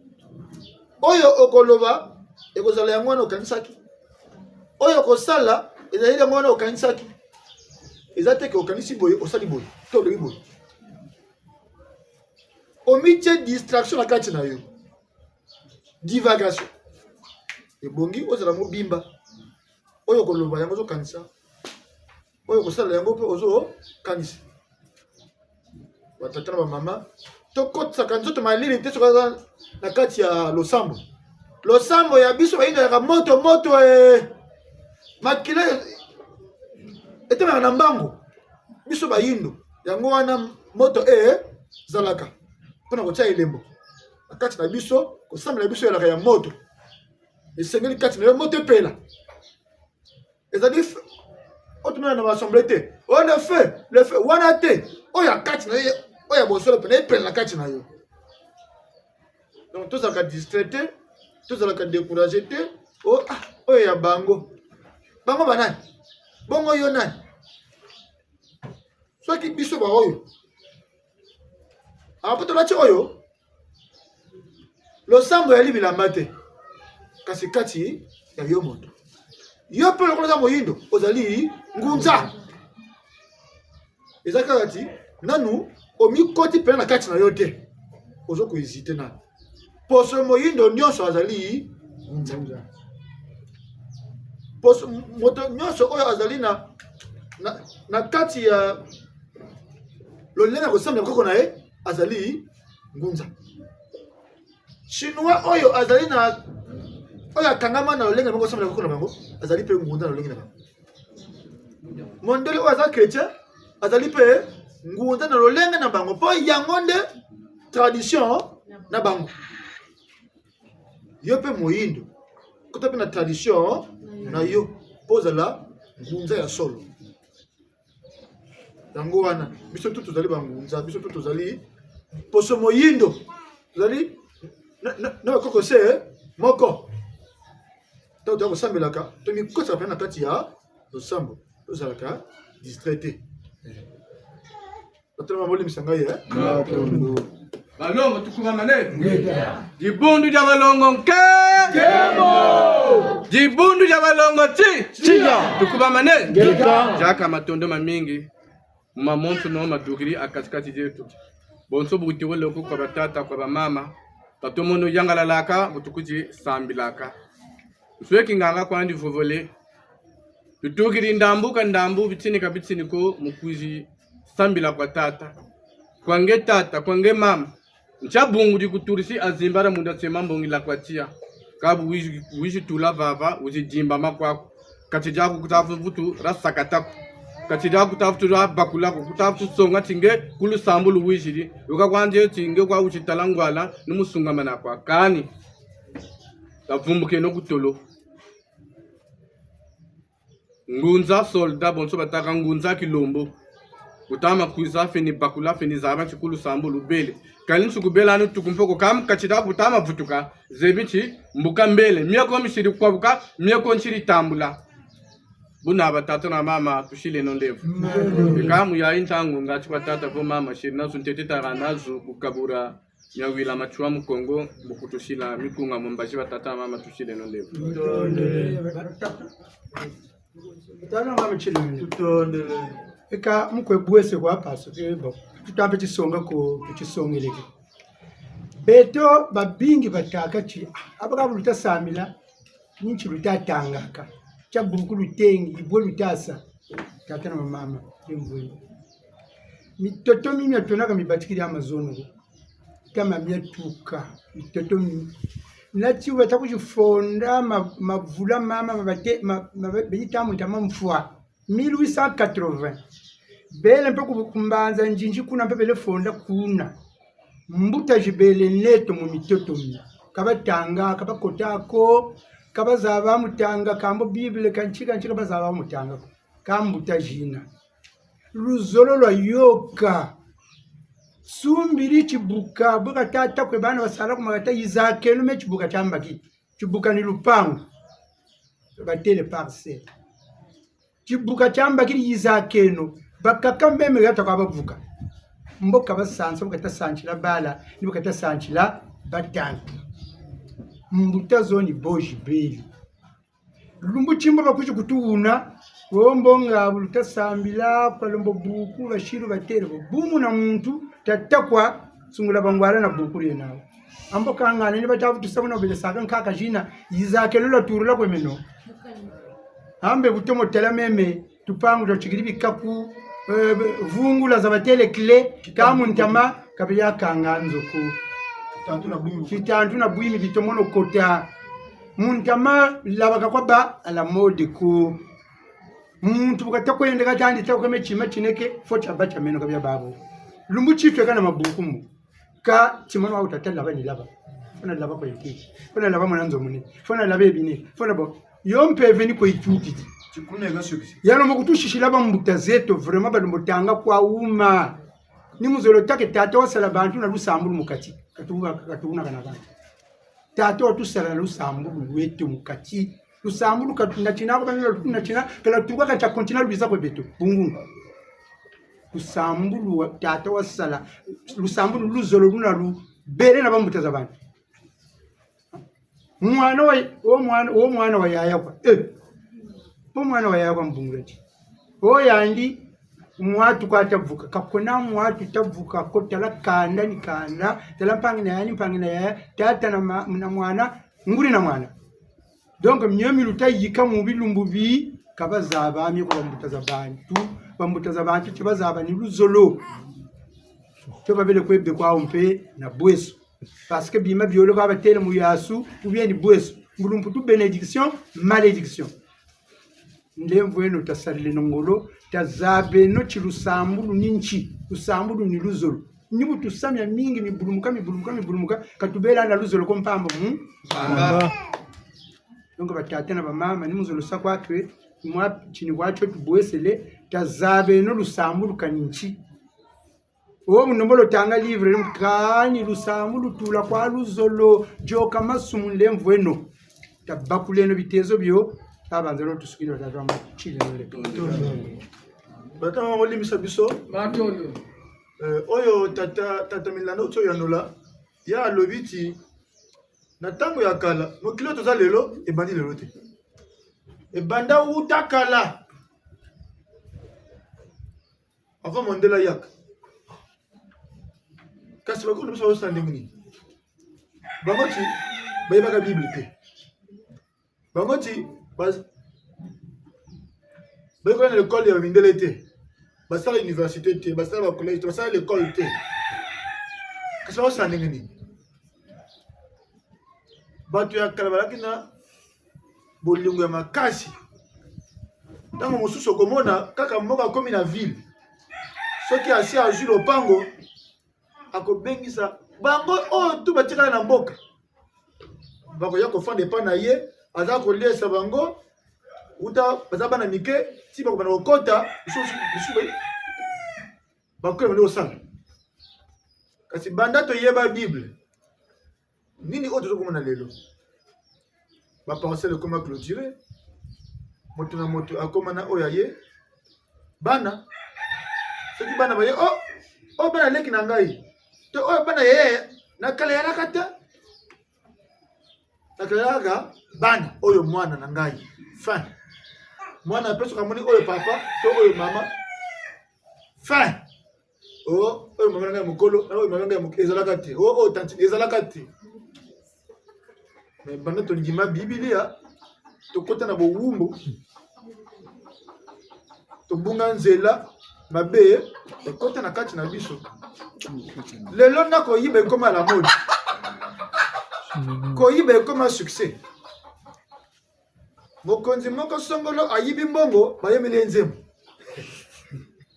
Oyo okoloba, ekozala yango wana okanisaki. Oyo okosala, ezali yango wana okanisaki. Eza te ke okanisi boye, osali boye, to olobi boye. Omitie distraction na kati na yo. Divagation. Ebongi ozala mobimba. Oyo okoloba, yango ozokanisa. Oyo okosala, yango mpe ozokanisa. Batata na bamama, tokotisaka nzoto malili te soki aza na kati ya losambo. Losambo ya biso bayindo ezalaka moto, moto, eh, makila etemaka na mbangu. Biso bayindo, yango wana moto ezalaka mpo na kotia elembo na kati na biso. Kosambela biso ezalaka ya moto. Esengeli kati na yo moto epela. Ezali f-, oyo tomona na assemblée te. Oh, le feu, le feu, wana te. Oyo ya kati na yo, oyo ya bosolo mpenza, epela na kati na yo. Donc, tozalaka distrait te, tozalaka découragé te. Oh, ah, oyo ya bango. Bango banani? Bongo yo nani? Soki biso baoyo. Ah, mpo tolati oyo, losambo ezali bilamba te, kasi kati ya yo moto. Yo mpe lokola oza moyindo, ozali ngunza. Eza kaka ti nanu omikoti mpenza na kati na yo te. Ozo ko-hésiter nanu. Poso moyindo nyonso azali ngunza. Poso, moto nyonso oyo azali na, na, na kati ya lolenge ya kosambela koko na ye, azali ngunza. Chinois oyo azali na, oyo akangama na lolenge ya kosambela koko na bango, azali mpe ngunza na lolenge na bango. Mondele oyo aza chrétien, azali mpe ngunza na lolenge na bango, mpo yango nde tradition na bango. Yo mpe moyindo, kota mpe na tradition na yo, mpo ozala ngunza ya solo. Yango wana, biso tu tozali bangunza, biso tu tozali poso moyindo, tozali na, na, na bakoko se moko. Ntango toya kosambelaka, tomikotisaka mpenza na kati ya losambo, tozalaka distrait te. Batata na mama, bolimbisa ngai, eh? Matondo. Balongo, tukubamane. Ngeta. Dibundu dia balongo nke. Nkembo. Dibundu dia balongo ti. Tiya. Tukubamane. Ngeta. Diaka matondo mamingi. Mu mamonsono madukidi a kati-kati dieto. Bonso bu tuwele ko kwa batata, kwa bamama. Tatomono yangalalaka, bu tukwizi sambilaka. Nsweki nganga kwandi vovole. Tutukidi ndambu ka ndambu, bitini ka bitini ko, mu kwizi sambila kwa tata. Kwa nge tata, kwa nge mama. Nkia bungu dikutudisi azimbana munda se mambongila kwa tiya. Ka bu wizi, wizi tula vava, wizi dimba makwaku. Kati diaku kuta vutu dia sakata ko. Kati diaku kuta vutu dia bakula ko. Kuta vutu songa ti nge ku lusambulu wizidi. Yoka kwandi ti nge kwa wizi tala ngwala, ni mu sungamana kwa kani. Tavumbukeno ku tolo. Ngunza soldat, bonso batâka ngunza kilombo. Kutama kwiza feni bakula feni zaba nti ku lusambulu bele. Kani nsuku bela anu tuku mpoko kam kati diaku kutama vutuka. Zebi nti mbuka mbele. Mia ko misidi kwabuka, mia ko nsidi tambula. Buna batata na mama, tusileno ndevo. Amen. Ika mu yayi ntangu ngati kwa tata vo mama, sidi nazo ntete tala nazo kukabura. Miawila matsua mu Kongo, mu kutusila mikunga mu mbazi, batata na mama, tusileno ndevo. Tutondele. Batata na mama, tusileno ndevo. Tutondele. Eka mu kwe bwese kwa, parce que bon, tutampe tisonga ko, tutisongeleke. Beto babingi batâka ti, ah, aba ka bu luta sambila. ni nki luta tangaka, kia buku lutengi, ibwe luta sa. Tata na mama, ye mvwende. Mitoto mi mia tonaka mibatikidi amazono. Kama mia tuka, mitoto mi. Na ti wata kuzifonda ma-, mavula mama, mabate-, ma-, ma-, beni tamu ntama mfwa. Mille huit cent quatre-vingts. Bele mpe ku-, ku Mbanza Nzinzi kuna mpe bele fonda kuna. Mbuta zibele neto mu mitoto mi. Ka batanga, ka bakota ko, ka bazaba mu tanga, ka mbo Bible, ka nki, ka nki, ka bazaba mu tanga ko. Ka mbuta zina. Luzolo lwa yoka. Sumbidi kibuka, bu kata ta kwe bana basala ku makata, yizakeno me kibuka kia mbaki. Kibuka ni lupangu. Batele parcelle. Kibuka kia mbaki yizakeno. Bakaka meme gata kwa bavuka. Mbo ka basansa, bu kata sansila bala, ni bu kata sansila batanga. Mbuta zo ni bo zibele. Lumbu ki mbo bakwizi kutuvuna, o mbo nga bu luta sambila, kwa lombo buku, basilu batele bo. Bu muna muntu, tata kwa, sungula bangwala na buku diena. Ambo kangana ni bata vutu samu na bele saka nkaka zina, yizakeno lwa turula kwe meno. Ambe bu tomo tala meme, tupangu twa tikidi bikaku, eh, vungula za batele clé, ka mu ntama, ka bia kanga nzo ko. Kitantu na bwimi. Kitantu na bwimi bitomono kota. Mu ntama, laba ka kwa ba à la mode ko. Muntu bu kata kwenda kata andi ta kwe me tima tineke, faut tia ba tia meno ka bia babo. Lumbu ki tweka na mabuku mu. Ka, ti mwana wa tata laba ni laba. Fwana laba kwa ntiti. Fwana laba mwana nzo mune. Fwana laba ebine. Fwana bo. Yo mpeve ni kwa itutiti. Tikuna ega sukisi. Yano mu kutusisila bambuta zeto, vraiment, bano mbo tanga kwa uma. Ni mu zolo ta ke tata wasala bantu na lusambulu mu kati. Katunga, katunga kana kana. Tata watusala na lusambulu lweto mu kati. Lusambulu ka na tina ko bana na tina, ka na tuka ka tia continent lwiza kwe beto. Bungu. Lusambulu wa, tata wasala, lusambulu luzolo luna lubele na bambuta za bantu. Mwana wa, o mwana, o mwana wa yaya kwa. Eh. Po mwana wa yaya kwa mbungula ti. O yandi, mwatu kwa ta vuka. Ka kuna mwatu ta vuka ko, tala kanda ni kanda, tala mpangi na yandi, mpangi na yaya, tata na ma-, na mwana, nguri na mwana. Donc, mio mi luta yika mu bilumbu bi, ka bazaba mio kwa bambuta za bantu, bambuta za bantu, ti bazaba ni luzolo. Tio babele kwe be kwa mpe na bweso. Parce que bima biole kwa batele mu yasu, ou bien ni bweso. Mu lumputu bénédiction, malédiction. Ndemvweno tasadileno ngolo, tazabeno ti lusambulu ni nki, lusambulu ni luzolo. Ni bu tusa miamingi mibulumuka, mibulumuka, mibulumuka, ka tubela na luzolo ko mpamba mu mpamba. Donc batata na bamama, ni mu zolo sa kwa twe, mwa tini kwa twe tubwesele, tazabeno lusambulu ka ni nki. O muno mbo lutanga livre, kani lusambulu lutula kwa luzolo, yoka masumu ndemvweno. Tabakuleno bitezo bio, tabanzeno tusukino tata machile nole. Batama olimbisa biso. Matondo. Eh, oyo tata, tata Milano tio yanola, ya alobi ti, na tango ya kala, mokili oyo toza lelo, ebandi lelo te. Ebanda uta kala. Avant Mandela yaka. Kasi bakulu biso bazosala ndenge nini? Bango ti bayebaka Bible te. Bango ti bas-, bayekola na l'école ya mindele te. Basala université te, basala ba collège te, basala l'école te. Kasi bazosala ndenge nini? Bato ya kala bazalaki na bolingo ya makasi. Ntango mosusu okomona kaka mboka akomi na ville, soki asi azwi lopango, akobengisa bango oyo tu batikala na mboka. Bakoya kofanda epai na ye, aza koliesa bango, uta baza bana mike, ti bakobanda kokota, misusu, misusu, bakoya bandi kosala. Kasi banda toyeba Bible, nini oyo tozo komona lelo? Ba parcelle ekoma clôturée, moto na moto akoma na oyo ya ye. Bana, soki bana baye, oh, oh, bana leki na ngai, to oyo bana ye, na kala yalaka te. Na kala yalaka bana, oyo mwana na ngai. Fin. Mwana pe soki amoni oyo papa to oyo mama. Fin. Oh, oyo mama na ngai mokolo, na oyo mama na ngai mok-, ezalaka te. Oh, oh, tantine, ezalaka te. Mais banda tondima Biblia, tokota na bowumbu, tobunga nzela, mabe ekota na kati na biso. Lelo na koyiba ekoma à la mode. Koyiba ekoma succès. Mokonzi moko songolo ayibi mbongo, bayembeli ye nzembo.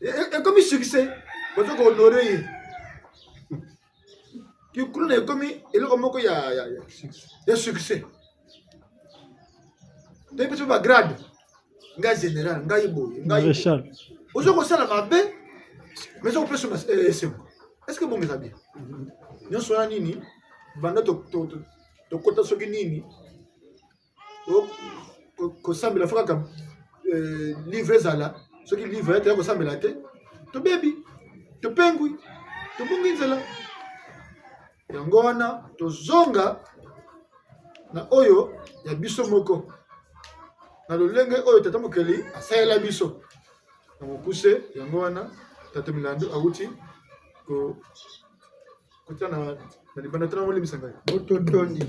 E, e, ekomi succès. Bazo ko honorer ye. Kikuluna ekomi eloko moko ya, ya, ya, ya succès. Toyebi biso ba grade. Nga général, nga boye, nga boye. Maréchal. Ozo kosala mabe, mais ozo kopesa ma-, eh, esengo. Est-ce que bongo eza bien? Nyonso wana nini? Banda to, to, to, tokota soki nini? O, ko-, kosambela faut kaka, eh, livre ezala. Soki livre te, kosambela te, tobebi, topengwi, tobungi nzela. Yango wana, tozonga na oyo ya biso moko, na lolenge oyo Tata Mokeli asalela biso. Na mokuse, yango wana, Tata Milandu awuti ko-, kota na, na libanda, tala molimbisa ngai. Bototondi.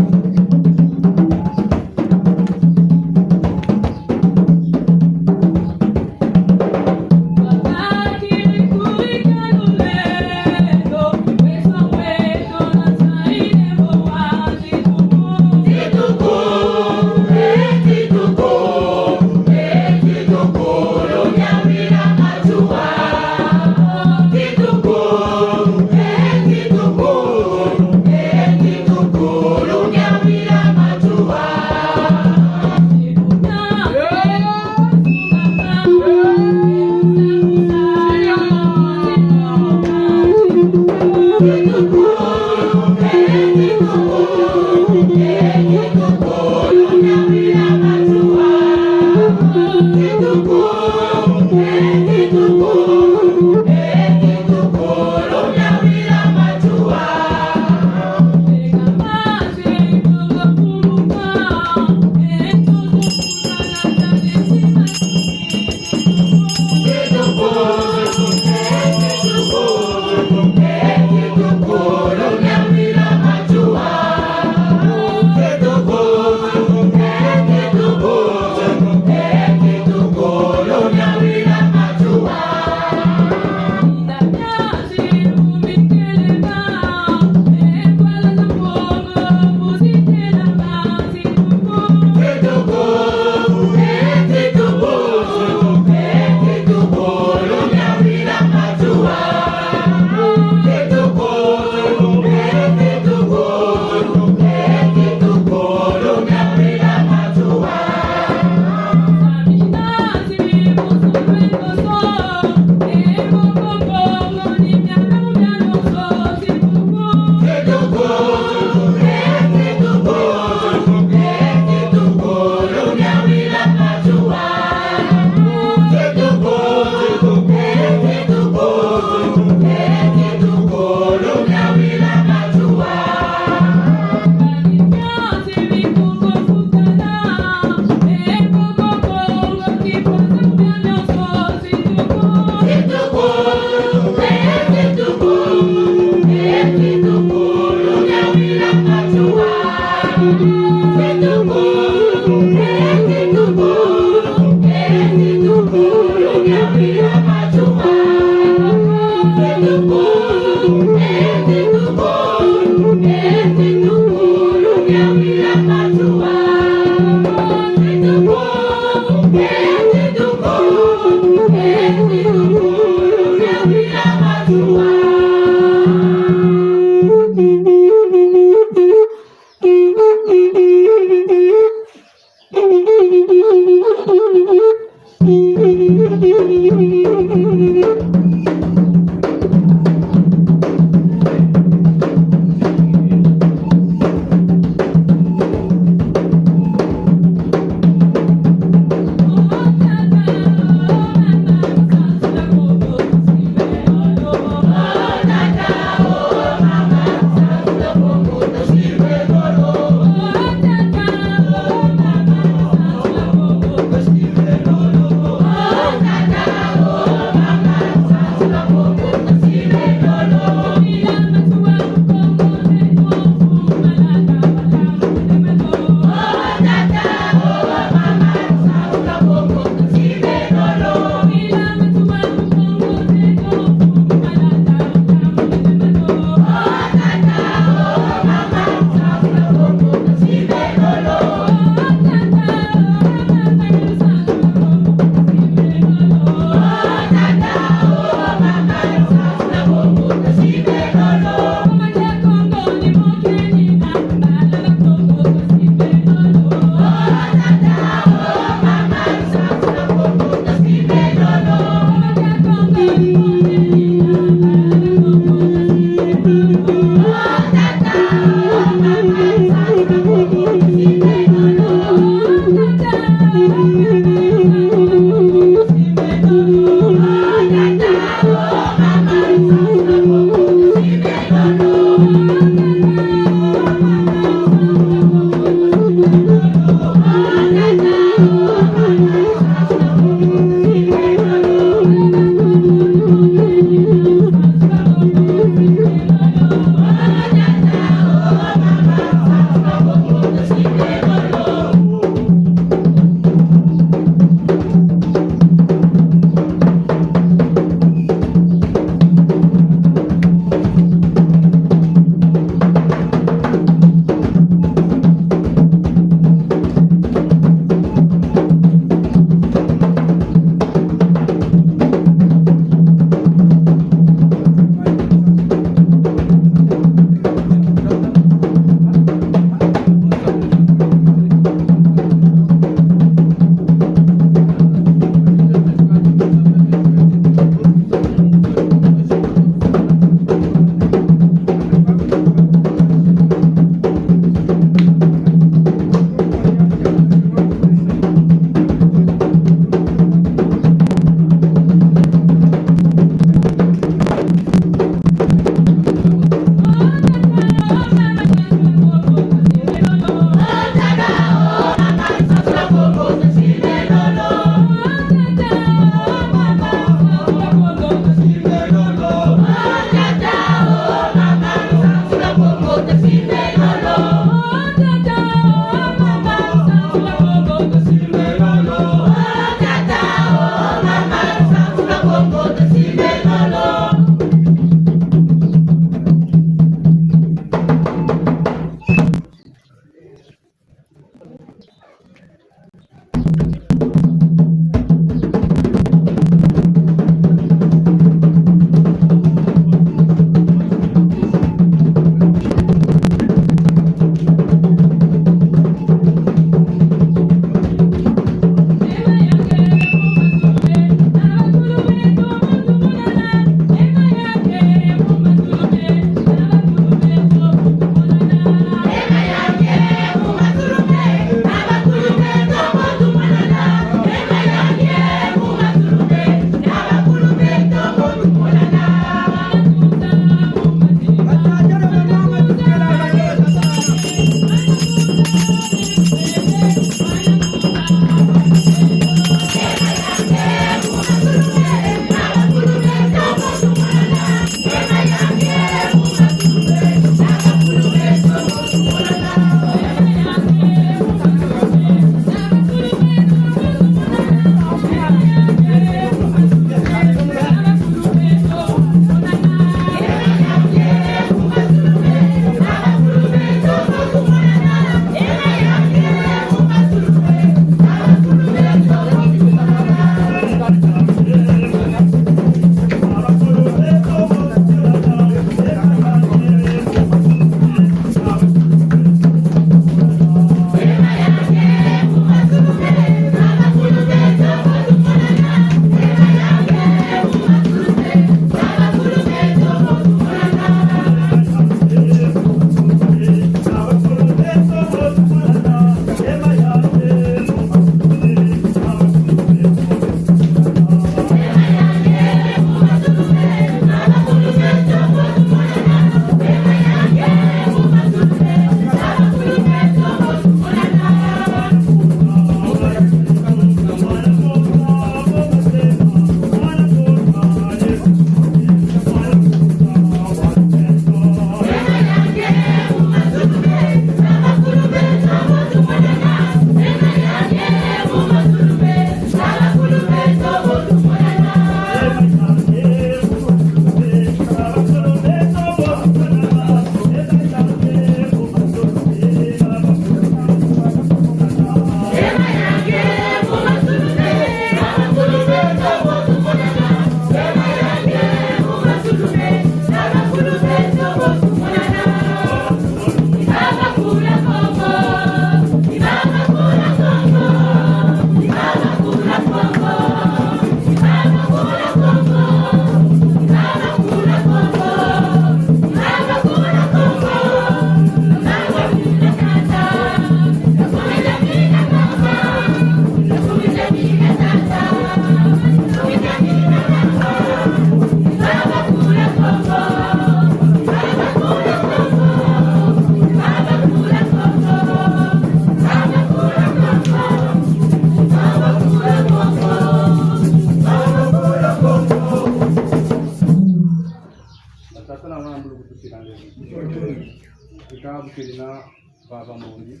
Kabu kelina vava mbongi.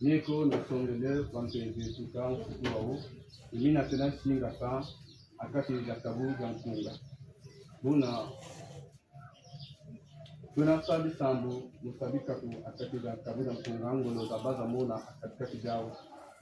Nieko nasongele bampeve tuka nkutu wau. Imina tena singasa a kati dia kabu dia nkunga. Buna tuna sa bisambu mu sa bikaku a kati dia kabu dia nkunga, ngolo za baza mona a kati-kati diau.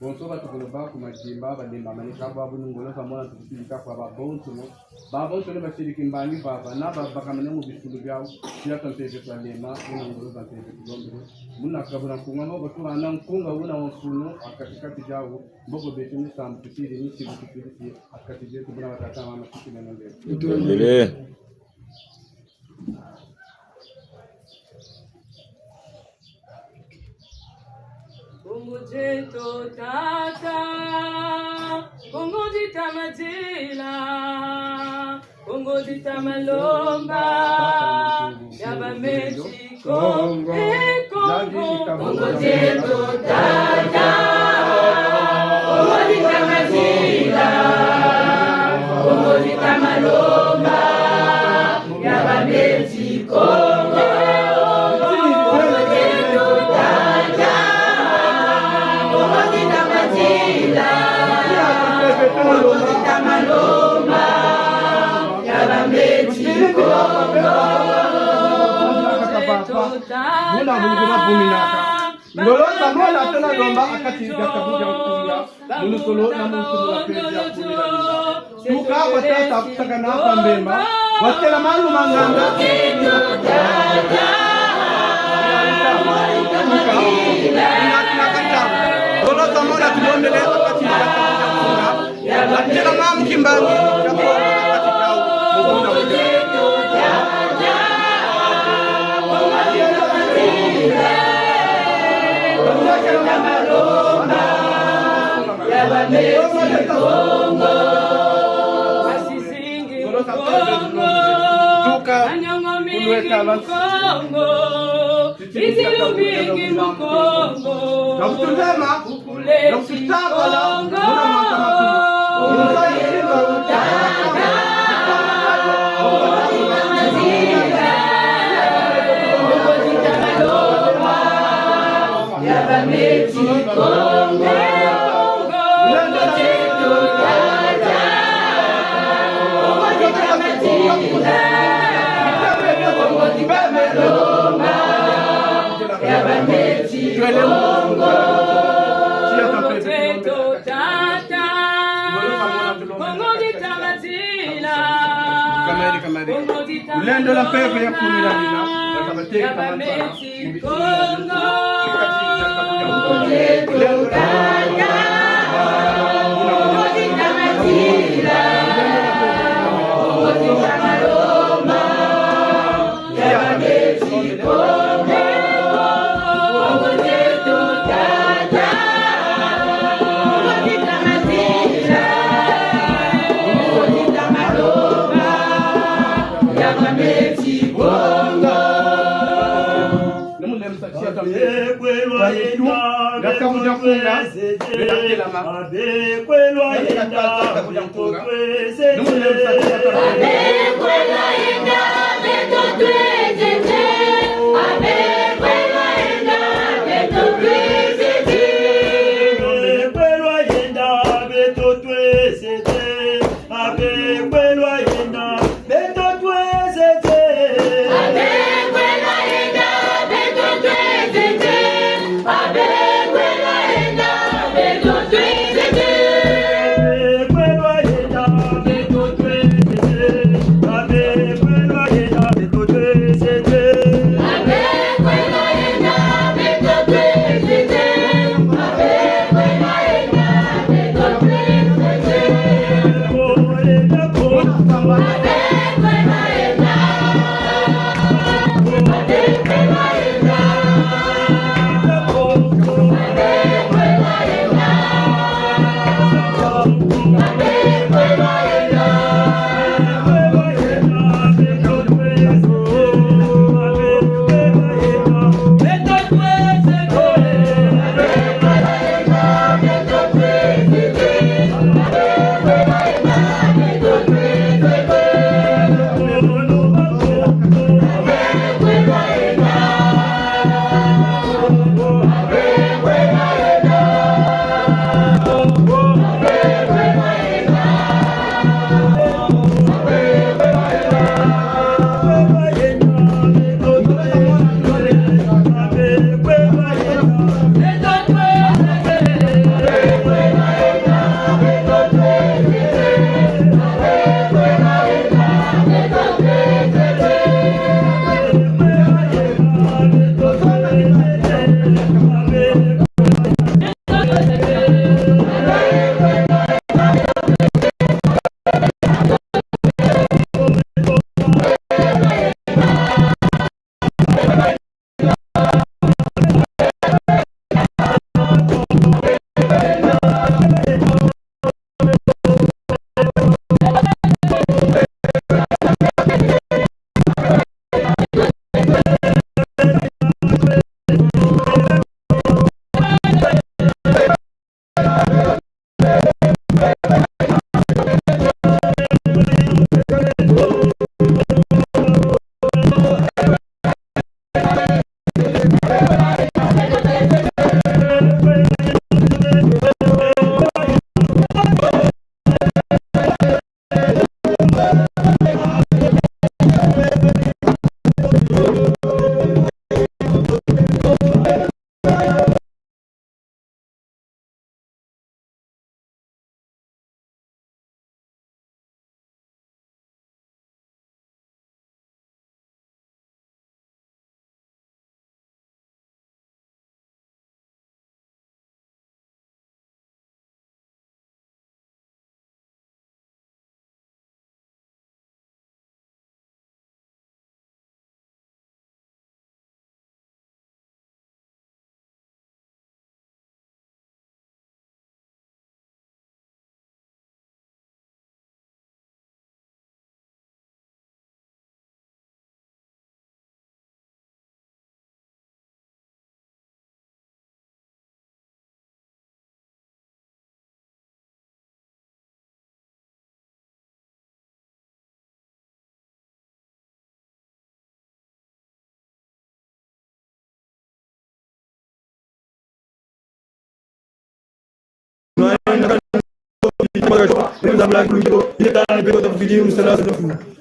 Bonso batukono ba ku madimba, badimba mane kabwa buni ngolo za mona tukutidi kakwa babonsono. Babonsono basidi kimbangi vava, na babakamene mu bisulu biau, sia twa mpeve twa lema, una ngolo za mpeve tulombele. Muna kabu dia nkunga, mboko tuana nkunga una wa mfunu a kati-kati diau, mboko beto ni sambu tutidi, ni sibu tutidi, a kati dieto, buna batata, mama, tuki meno mbele. Tulombele. Kongo dieto tata, Kongo dita madila, Kongo dita malomba, ya bameti Kongo, e Kongo. Kongo dieto tata, Kongo dita madila, Kongo dita malomba, ya bameti Kongo, Kongo dieto tata, Kongo dita madila, Kongo dita malomba, ya bameti Kongo. Buna munu kuna buminaka. Ngolo za mona tuna lomba a kati dia kabu dia nkunga. Mu luzolo na mu nkumbu a mpeve ya kumi na mina. Tuka kwa tata kusakana kwa mbemba. Watela malu manganga. Ngolo za mona tulombele a kati dia kabu dia nkunga. Watela mamu kimbangi. Tuka kulweka bansi. Bizilu mingi mu Kongo. Na kutulema, na kututabala, muna mata makulu. Kamere, kamere. Lulendo lwa mpeve ya kumi na mina. Bakabateka mantwana. Ni mu lemsa sia twa mpeve. Kwa nitu, na kabu dia nkunga, bena telama. Bena telama kwa kabu dia nkunga. Ni mu lemsa sia twa mpeve.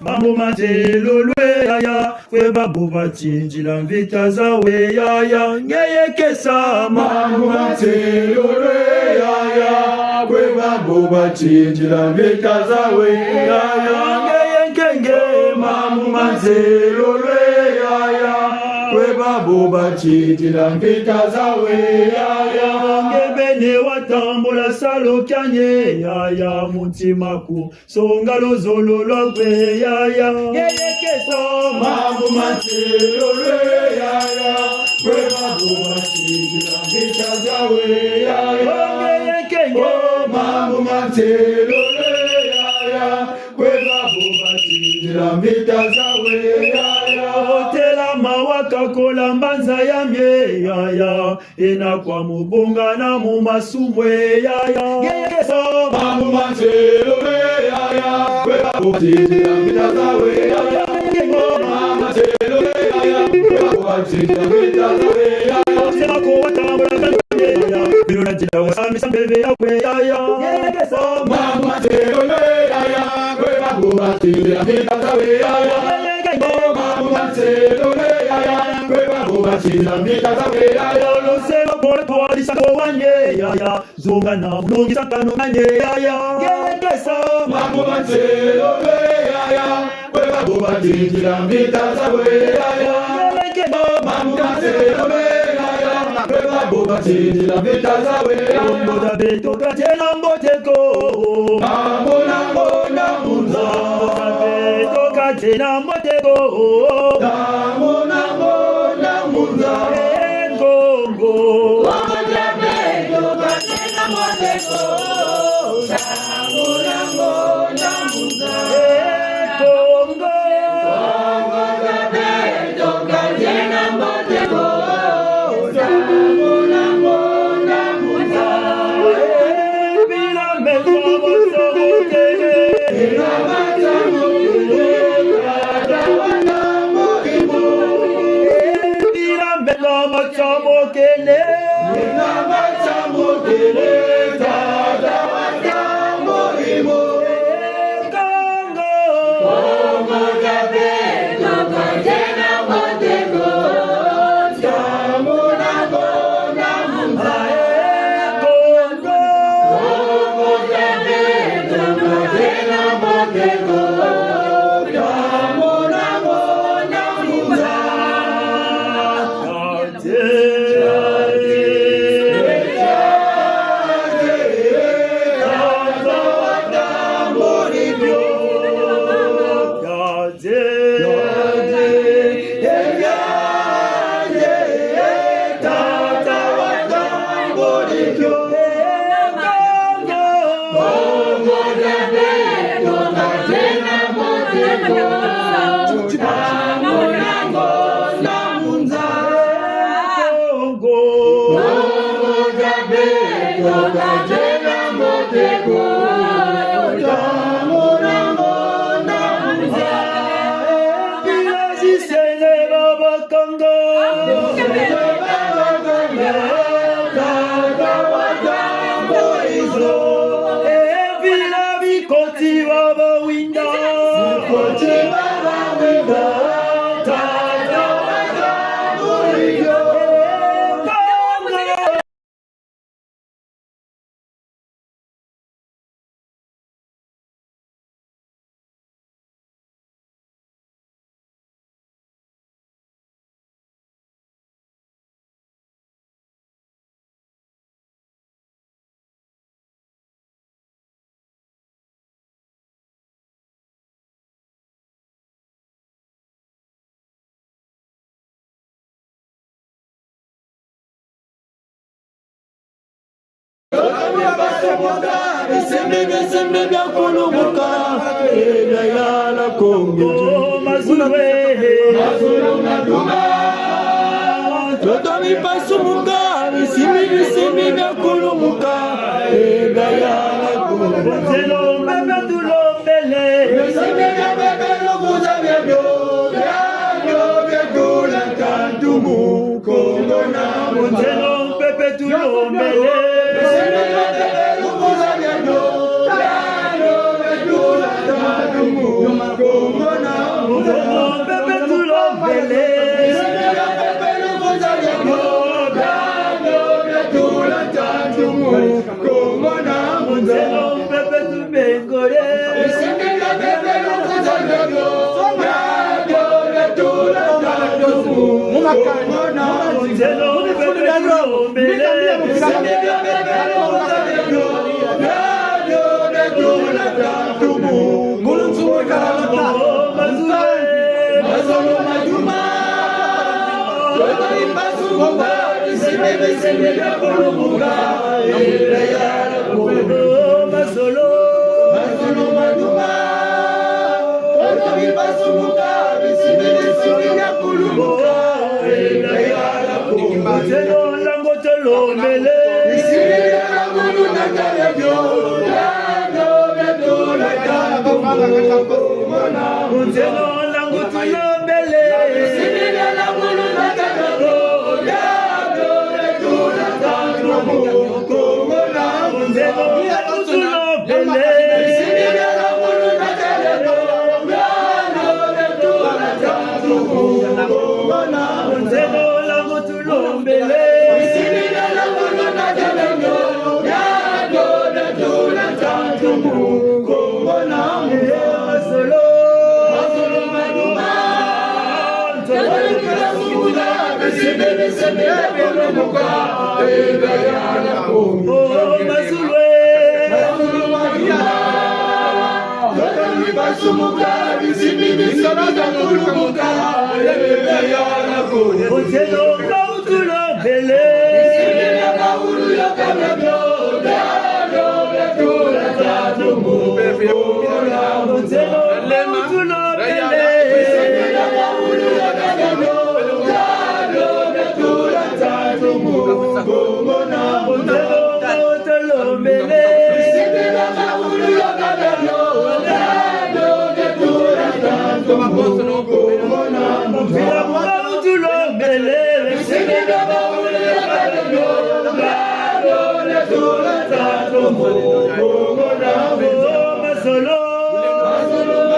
Mambu ma nzelolo e yaya, kwe babo batindila mvita zawu e yaya, ngeye kesa. Mambu ma nzelolo e yaya, kwe babo batindila mvita zawu e yaya, ngeye nkenge. Mambu ma nzelolo e yaya, kwe babo batindila mvita zawu e yaya. Nge beni watambula salu kiani e yaya, mu ntima ku songa luzolo lwaku e yaya. Ngeye kesa. Mambu ma nzelolo e yaya, kwe babo batindila mvita zawu e yaya. Ngeye nkenge. Oh, mambu ma nzelolo e yaya, kwe babo batindila mvita zawu e yaya. Otela mawa kakola mbanza yami e yaya, yina kwa mu bungana mu masumu e yaya. Ngeye kesa. Mambu ma nzelolo e yaya, kwe babo batindila mvita zawu e yaya. Mambu ma nzelolo e yaya, kwe babo batindila mvita zawu e yaya. Sema ko watambula kani e yaya, bino na dila wasamisa mpeve yaku e yaya. Ngeye kesa. Mambu ma nzelolo e yaya, kwe babo batindila mvita zawu e yaya. Mambu ma nzelolo e yaya, kwe babo batindila mvita zawu e yaya. Lose lwa kola kwa disako wani e yaya, zonga na mulungisa kanu mani e yaya. Ngeye kesa. Mambu ma nzelolo e yaya, kwe babo batindila mvita zawu e yaya. Ngeye nkenge. Mambu ma nzelolo e yaya, kwe babo batindila mvita zawu e yaya. Mbote beto kati na mbote ko. Mambu na ngonda mu nza. Mbote beto kati na mbote ko. Mambu na ngonda mu nza. E Kongo. Kongo dia beto kati na mbote ko. Mambu na ngonda mu nza. E Kongo. Kongo dia beto kati na mbote ko. Mambu na ngonda mu nza. E mpila meso moso mokele. Evila bikoti baba winda. Bikoti baba winda. Tata wata muyo. Bisimbi, bisimbi bia kulumuka, e bia yala Kongo. Oh, mazulu, eh. Mazulu maduma. Ntoto mipasumuka, bisimbi, bisimbi bia kulumuka, e bia yala Kongo. Bonzelo, mama, tulombele. Bisimbi bia bebe, lukuza bia bio, bia bio, bia tula ntantu mu. Kongo na bonzelo mpepe tulombele. Kongo mpepe tulombele. Kongo na bonzelo mpepe tubengole. Masolo, masolo maduma. Oto bipasumuka, bisimbi, bisimbi bia kulumuka. Enda yala Kongo. Bonzelo nlangu tulombele. Bisimbi bia kulumuka, bia bio, bia bio, bia tula ntantu mu. Kongo na bonzelo nlangu tulombele.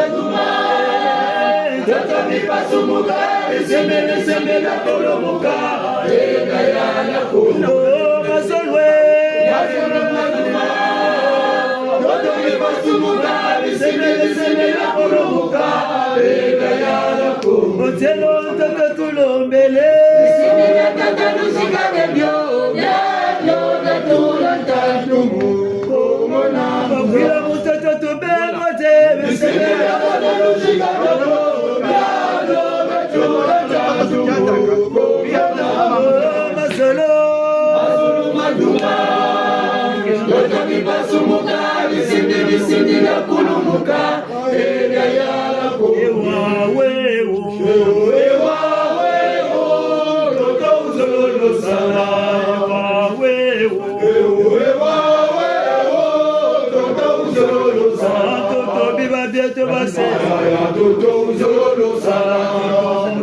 Masolo, masolo maduma. Ntoto mipasumuka, bisimbi, bisimbi bia kulumuka. Enda yala Kongo. Masolo, eh. Masolo maduma. Ntoto mipasumuka, bisimbi, bisimbi bia kulumuka. Enda yala Kongo. Bonzelo ntoto tulombele. Bisimbi bia tata luzika bia bio, bia bio, bia tula ntantu mu. Kongo na mvila mutoto tubengole. Masolo. Masolo maduma. Ntoto mipasumuka, bisimbi, bisimbi bia kulumuka. Enda yala Kongo. Ba beto ba se. Ayaya, toto, uzololo sala.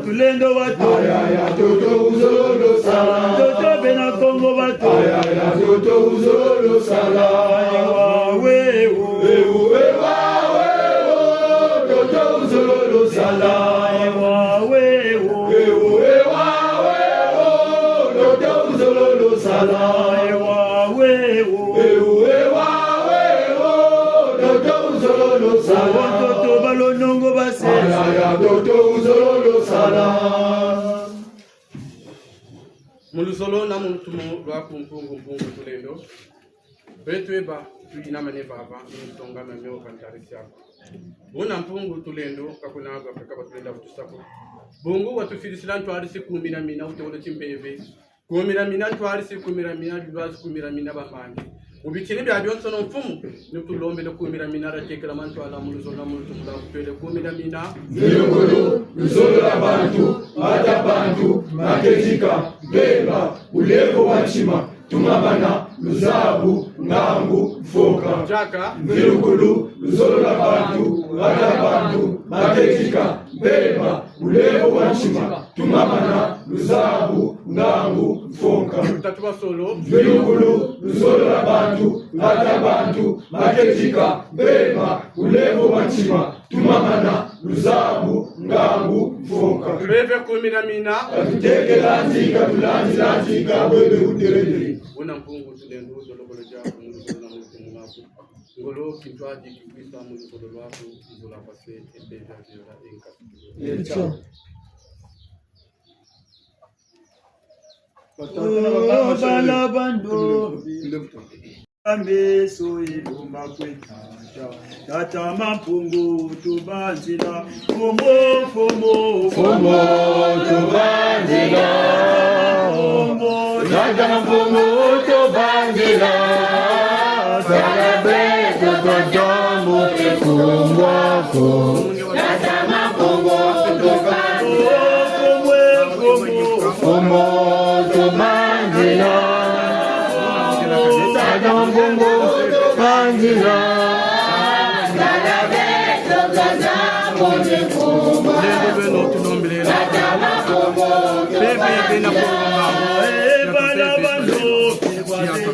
Tulendo watu. Ayaya, toto, uzololo sala. Toto bena Kongo watu. Ayaya, toto, uzololo sala. Ewa, we, o. Ewu, ewa, we, o. Toto, uzololo sala. Ewa, we, o. Ewu, ewa, we, o. Toto, uzololo sala. Ewa, we, o. Ewu, ewa, we, o. Toto, uzololo sala. Toto, balonongo ba se. Ayaya, toto, uzololo sala. Mu luzolo na mu lutumu lwaku Mpungu, Mpungu Tulendo. Beto eba, tuyinamene vava, mu tonga na mio va ntarisi aku. Buna Mpungu Tulendo, ka kuna ba peka ba tulenda kutusa ko. Bungu watufidisila ntwadisi kumi na mina, utewolo timpeve. Kumi na mina ntwadisi, kumi na mina lulwazi, kumi na mina bambangi. Mu bitini bia bionsono Mfumu, ni tulombele kumi na mina diatekela mantwala mu luzolo na mu lutumu lwaku, twele kumi na mina. Mvilukulu, luzolo lwa bantu, vata bantu, makedika, mpemba, ulevo wa ntima, tumamana, luzabu, ngangu, mfoka. Diaka. Mvilukulu, luzolo lwa bantu, vata bantu, makedika, mpemba, ulevo wa ntima, tumamana, luzabu, ngangu, mfoka. Tatu ba solo. Mvilukulu, luzolo lwa bantu, vata bantu, makedika, mpemba, ulevo wa ntima, tumamana, luzabu, ngangu, mfoka. Mpeve kumi na mina. Katutekela nzika, tulandi nzika, bwebe uteletele. Buna Mpungu Tulendo, dolokolo diaku, mu luzolo na mu lutumu lwaku. Ngolo, kintwadi, kikwisa mu luzolo lwaku, izola kwa se, epeza, viola, enka. Echo. Oh, bala bando. Meso ilumba kwe tata. Tata Mampungu tubanzila. Mfumu, mfumu, mfumu tubanzila. Mfumu. Tata Mampungu tubanzila. Sala beto tata mu te kungwa ko. Tata Mampungu tubanzila. Mfumu tubanzila. Tata Mampungu tubanzila. Lelo beno tulombele. Bebe bena kukumba. Bana bano.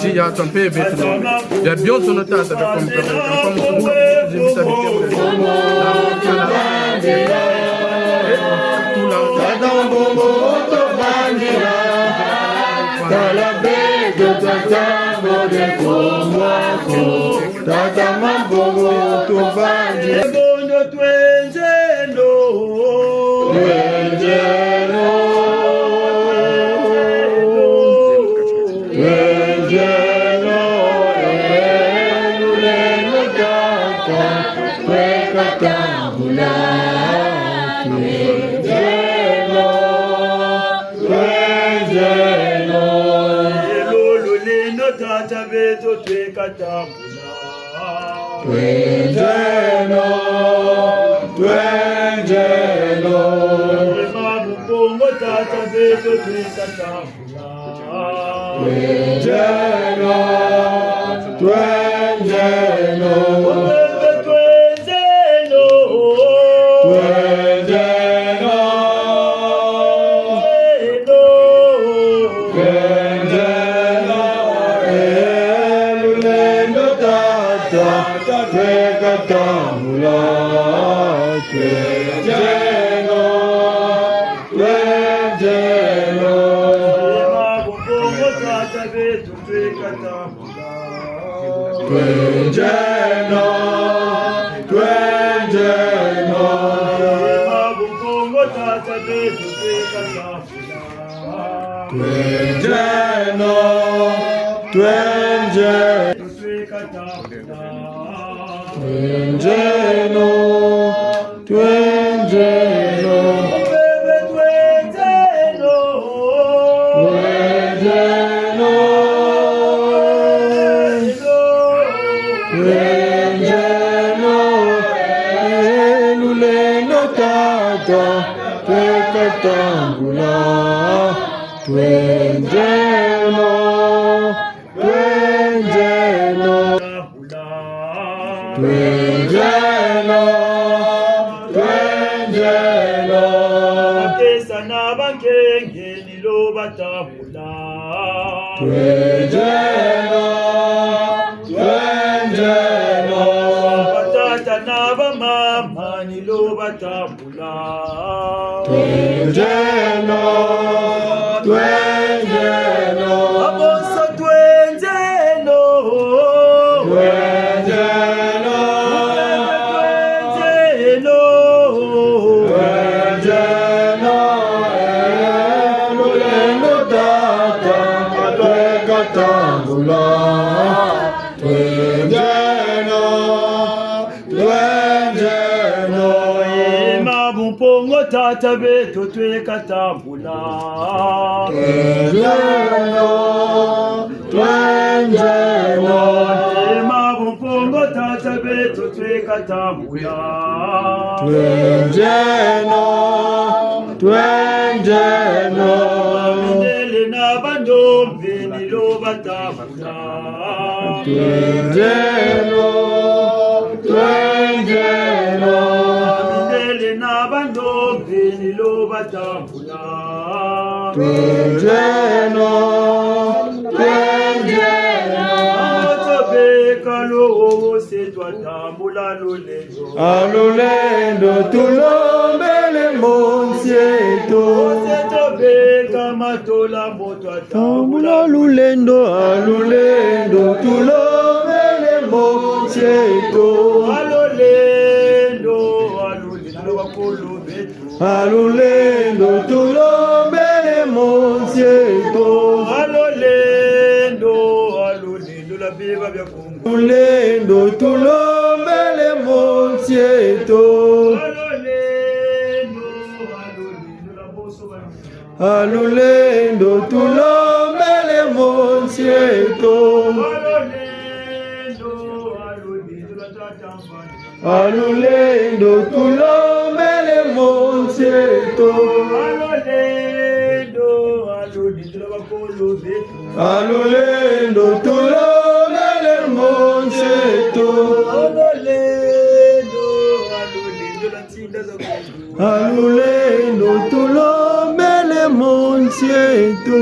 Tiya twa mpe beto. Bia bionsono tata, bia kwa mukaba, bia kwa mukaba, zimisa bitemo. Tata Mampungu tubanzila. Tala beto tata mode kumwako. Tata Mampungu tubanzi. Ebondo twenzeno. Twenzeno. Twenzeno. Lulendo tata. Tweka tambula. Twenzeno. Twenzeno. Lelo lulendo tata beto tweka tambula. Twenzeno, twenzeno. Ema mu Kongo tata beto tweka tambula. Twenzeno, twenzeno. Twenzeno. Twenzeno. Twenzeno, eh, lulendo tata, tweka tambula. Twenzeno, twenzeno. Ema mu Kongo tata beto tweka tambula. Twenzeno, twenzeno. Ema mu Kongo tata beto tweka tambula. Twenzeno, twenzeno. Tweka tambula. Twenzeno, twenzeno. Bebe twenzeno. Twenzeno. Twenzeno. Eh, lulendo tata. Tweka tambula, twendeno, twendeno. Twendeno, twendeno. Bakesa na bankenge ni lo batambula. Twendeno, twendeno. Batata na bamama ni lo batambula. Twendeno, twendeno. Abonso twendeno. Twendeno. Twendeno. Twendeno, eh, lulendo tata, tweka tambula. Twendeno, twendeno. E Mabu Mpungu tata beto tweka tambula. Twendeno, twendeno. E Mabu Mpungu tata beto tweka tambula. Twendeno, twendeno. Mindele na bandombe ni lo batambula. Twendeno, twendeno. Mindele na bandombe ni lo batambula. Twendeno, twendeno. Amoto beka lo wo se twatambula lulendo. A lulendo tulombele mo nsi eto. Wo se tobeka matola mo twatambula. Tambula lulendo, a lulendo tulombele mo nsi eto. A lulendo, a lulendo bakulu beto. A lulendo tulombele mo nsi eto. A lulendo, a lulendo lwa biba bya Kongo. Lulendo tulombele mo nsi eto. A lulendo, a lulendo lwa bonso ba A lulendo tulombele mo nsi eto. A lulendo, a lulendo lwa tata Mvana. A lulendo tulombele mo nsi eto. A lulendo, a lulendo lwa bakulu beto. A lulendo tulombele mo nsi eto. A lulendo, a lulendo lwa nsinda za Kongo. A lulendo tulombele mo nsi eto.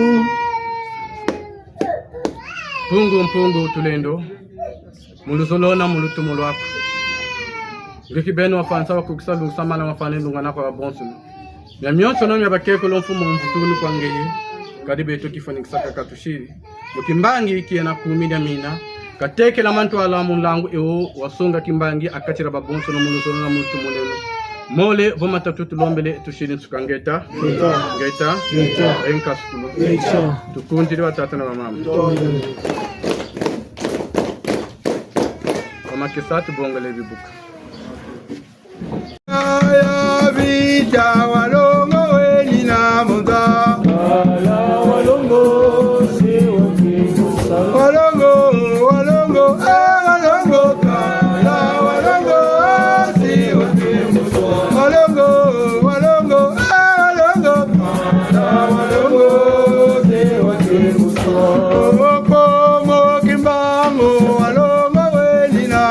Mpungu, Mpungu Tulendo, mu luzolo na mu lutumu lwaku. Nge kibeni wafwanisa, wakukisa, lungisa mana wafwane lungana kwa babonsono. Mia mionsono mia bakekolo mfumu mvutunu kwa ngeye, kadi beto kifwanikisa kaka tusidi. Mu kimbangi kiena kumi dia mina, katekela mantwala mu nlangu ewo wasonga kimbangi a kati dia babonsono mu luzolo na mu lutumu lweno. Mole vo matatu tulombele tusidi nsuka. Ngeta. Ngeta. Ngeta. Ngeta. E nkasukulu. Ngeta. Tukundidi batata na bamama. Ngeta. Bamakesa tubongele bibuka. Ya vita walongo weni na monza. Ala walongo, si wakimusa. Walongo, walongo, ah, walongo, kala walongo, ah, si wakimusa. Walongo, walongo, ah, walongo, kala walongo, si wakimusa. Moko, mo Kimbangu, walongo weni na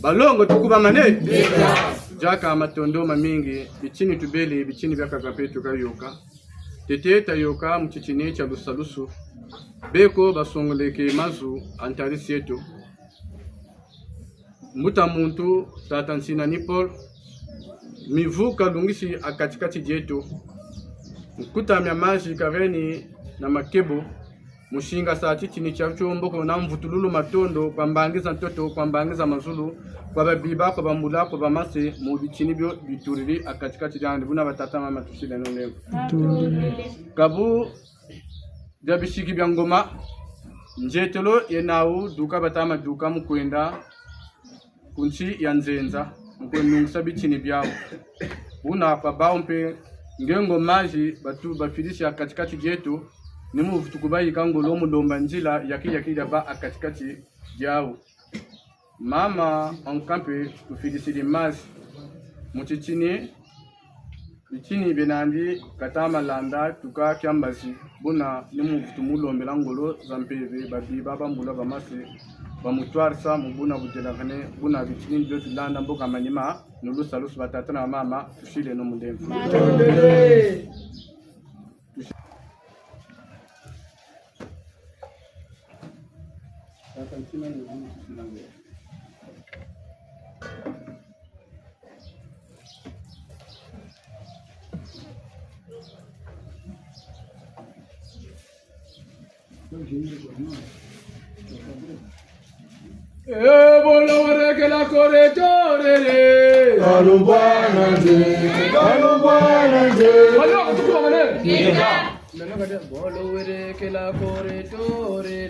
Balongo, tukubamane. Diaka matondo mamingi, bitini tubele, bitini biakaka mpe tukayoka. Ntete tayoka mu titini tia lusalusu. Beko basongoleke mazu a ntadisi eto. Mbuta muntu, tata Nsina Nipol, mivu kalungisi a kati-kati dieto. Nkuta mia mazi kaveni na makebo, Mu singasa titini kiavio, mboko na mvutululu matondo kwa mbangi za ntoto, kwa mbangi za mazulu, kwa babiba, kwa bambula, kwa bamase, mu bitini bio bitudidi a kati-kati diandi. Buna batata, mama, tusileno lemvo. Kabu dia bisiki bia ngoma, nzietolo yena yawu duka bata ma duka mu kwenda ku nsi ya nzenza, mu kwe nungisa bitini biawu. Buna kwa bawu mpe, nge ngoma zi batu bafidisi a kati-kati dieto, ni mu vutuku bayika ngolo mu lomba nzila yaki-yaki dia ba a kati-kati diawu. Mama Ankampe tufidisidi mazi mu titini, bitini biena yandi kata ma landa tuka kia mbazi, buna ni mu vutu mu lombela ngolo za mpeve, babiba, bambula, bamase, bamutwadisa mu buna budelakane, buna bitini ndio tulanda mboka manima, nulusa lusu batata na mama, tusileno mu lemvo. E bolo were ke la kore torere. Kalumbwana nze, kalumbwana nze. Bolo were ke la kore torere.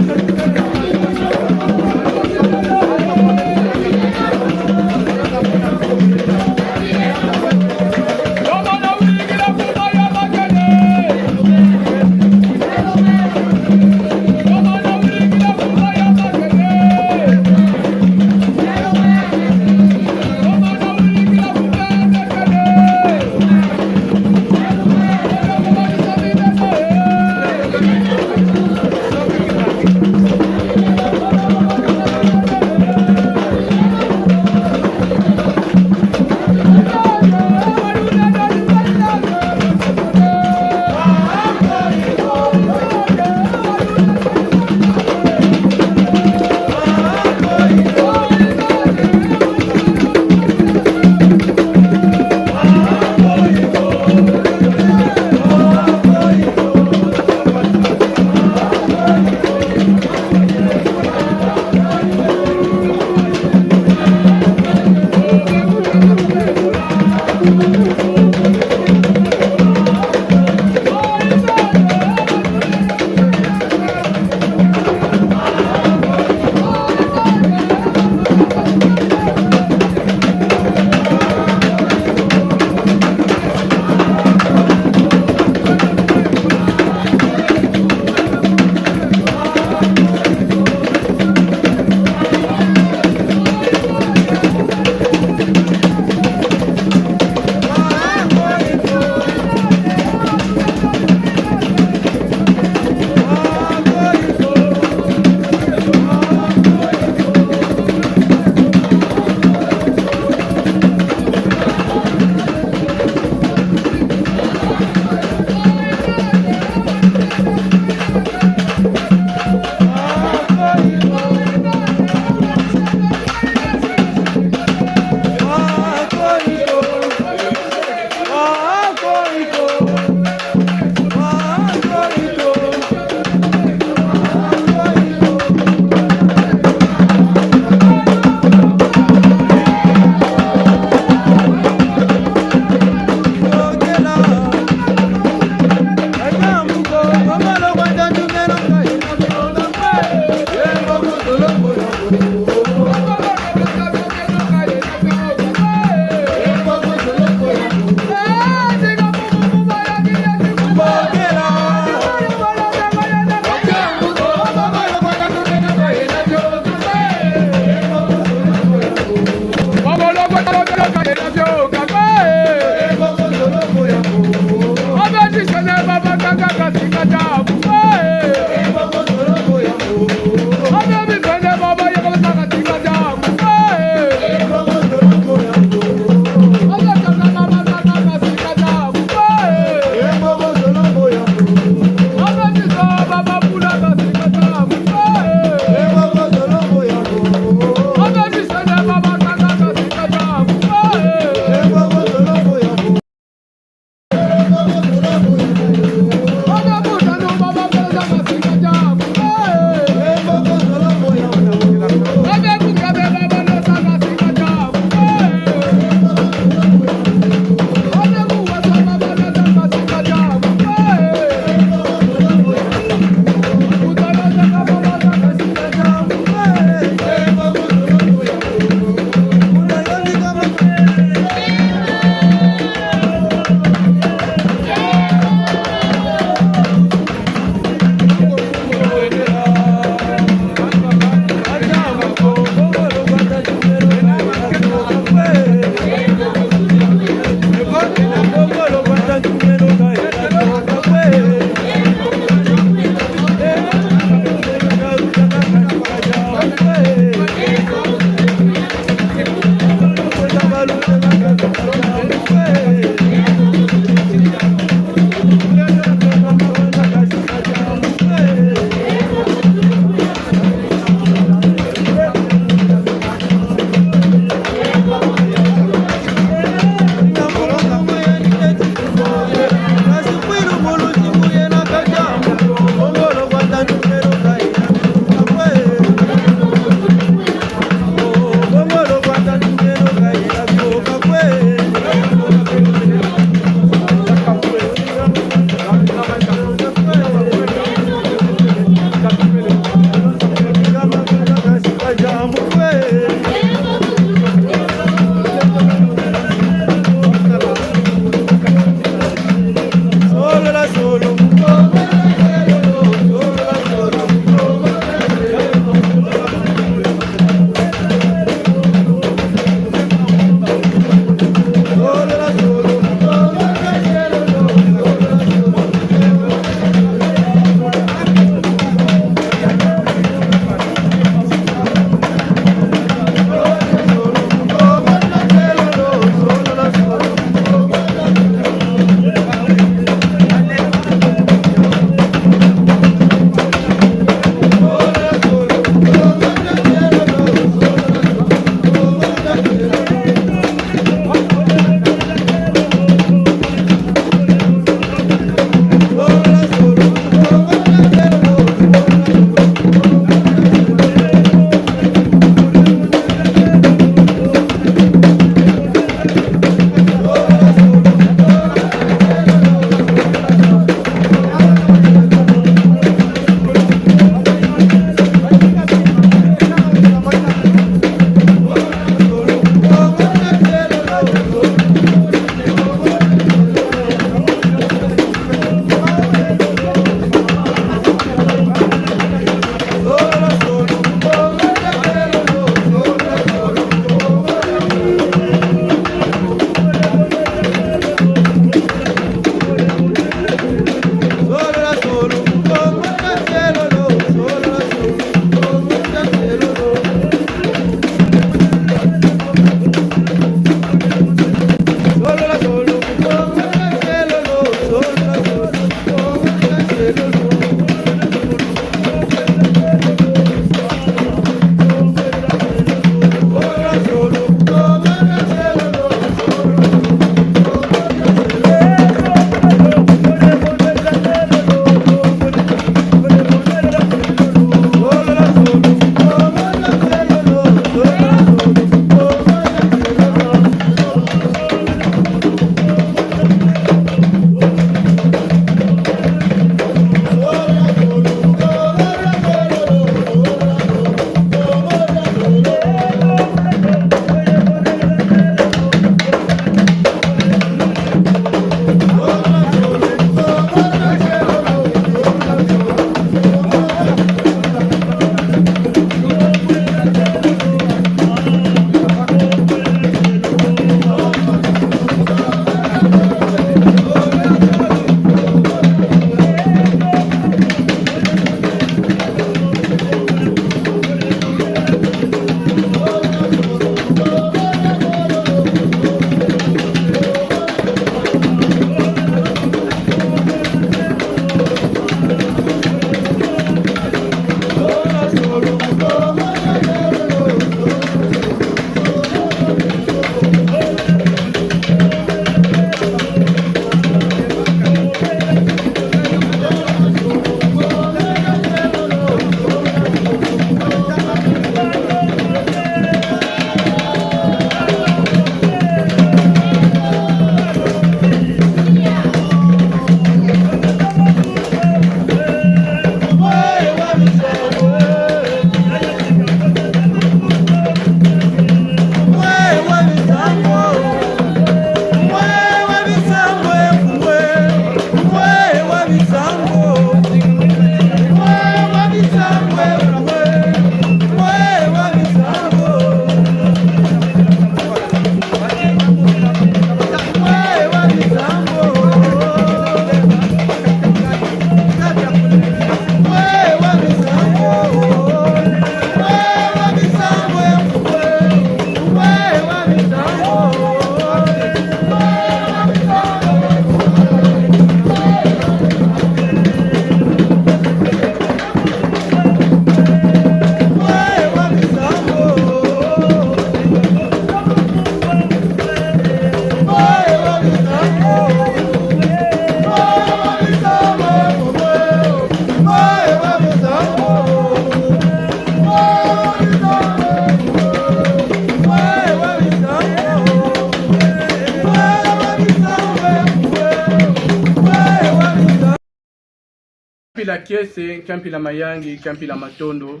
Mpila kiese, kia mpila mayangi, kia mpila matondo.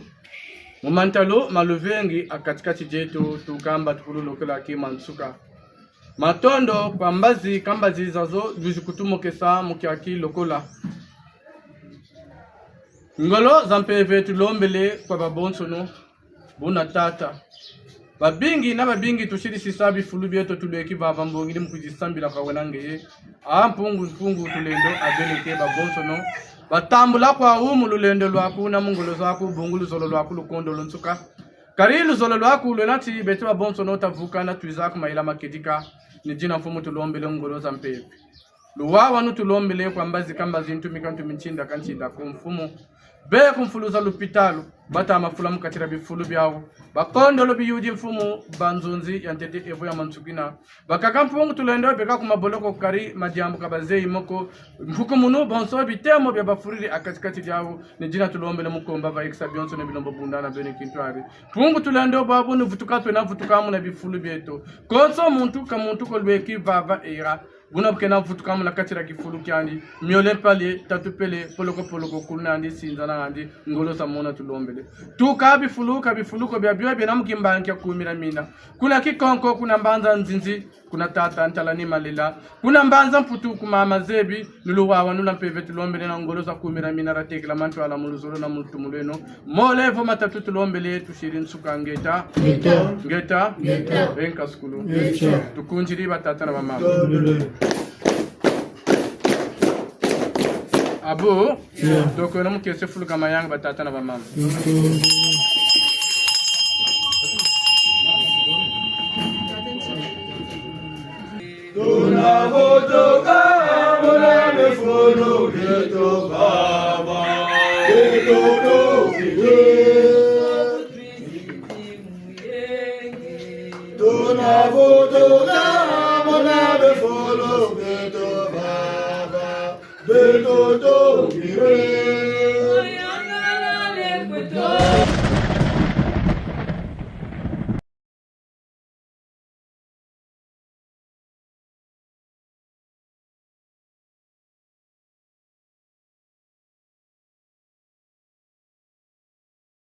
Mu mantalo ma luvengi a kati-kati dieto, tuka mbatukulu lokola ke ma nsuka. Matondo kwa mbazi ka mbazi zazo lwizi kutumokesa mu kiaki lokola. Ngolo za mpeve tulombele kwa babonsono, buna tata. Babingi na babingi tusidi sisa bifulu bieto tulweki vava mbongidi mu kwizi sambila kwa wena ngeye. A Mpungu, Mpungu Tulendo abeleke babonsono. Batambula kwau mu lulendo lwaku na mu ngolo zaku, bungu luzolo lwaku lukondolo nsuka. Kadi luzolo lwaku lwena ti beto babonsono tavukana twiza ku mayela ma kedika. Ni dina Mfumu tulombele ngolo za mpeve. Luwawanu tulombele kwa mbazi ka mbazi, ntumika ntumi, ntinda ka ntinda ku Mfumu. Be ku mfulu za lupitalu, bata mafula mu kati dia bifulu biau. Bakondolo biyudi Mfumu, banzonzi ya ntete evo ya mansukina. Bakaka Mpungu Tulendo beka ku maboloko kadi ma diambu ka bazeyi mo ko. Mfuku munu bonso bitemo bia bafudidi a kati-kati diau. Ni dina tulombele mu komba va ekisa bionso na bilombo bundana beni kintwari. Mpungu Tulendo bwabu ni vutuka twena vutuka muna bifulu bieto. Konso muntu ka muntu ko lweki vava era. Buna bu kena vutuka muna kati dia kifulu kiandi, miole mpale, tatu pele, poloko poloko, kuluna andi, sinzana andi, ngolo za mona tulombele. Tuka bifulu ka bifulu ko biabio biena mu kimbangi kia kumi dia mina. Kuna Kikonko, kuna mbanza Nzinzi, kuna tata Ntala ni Malela, kuna mbanza Mputu, ku mama Zebi, ni luwawanu lwa mpeve tulombele na ngolo za kumi dia mina ratekela mantwala mu luzolo na mu lutumu lweno. Mole vo matatu tulombele, tusidi nsuka ngeta. Ngeta. Ngeta. Ngeta. E nkasukulu. Ngeta. Tukundidi batata na bamama. Tondele. Abu. Yeah. Toko na mukese fuluka mayangi batata na bamama. Tondele. Tuna votoka muna bifulu bieto vava. Bieto, bieto.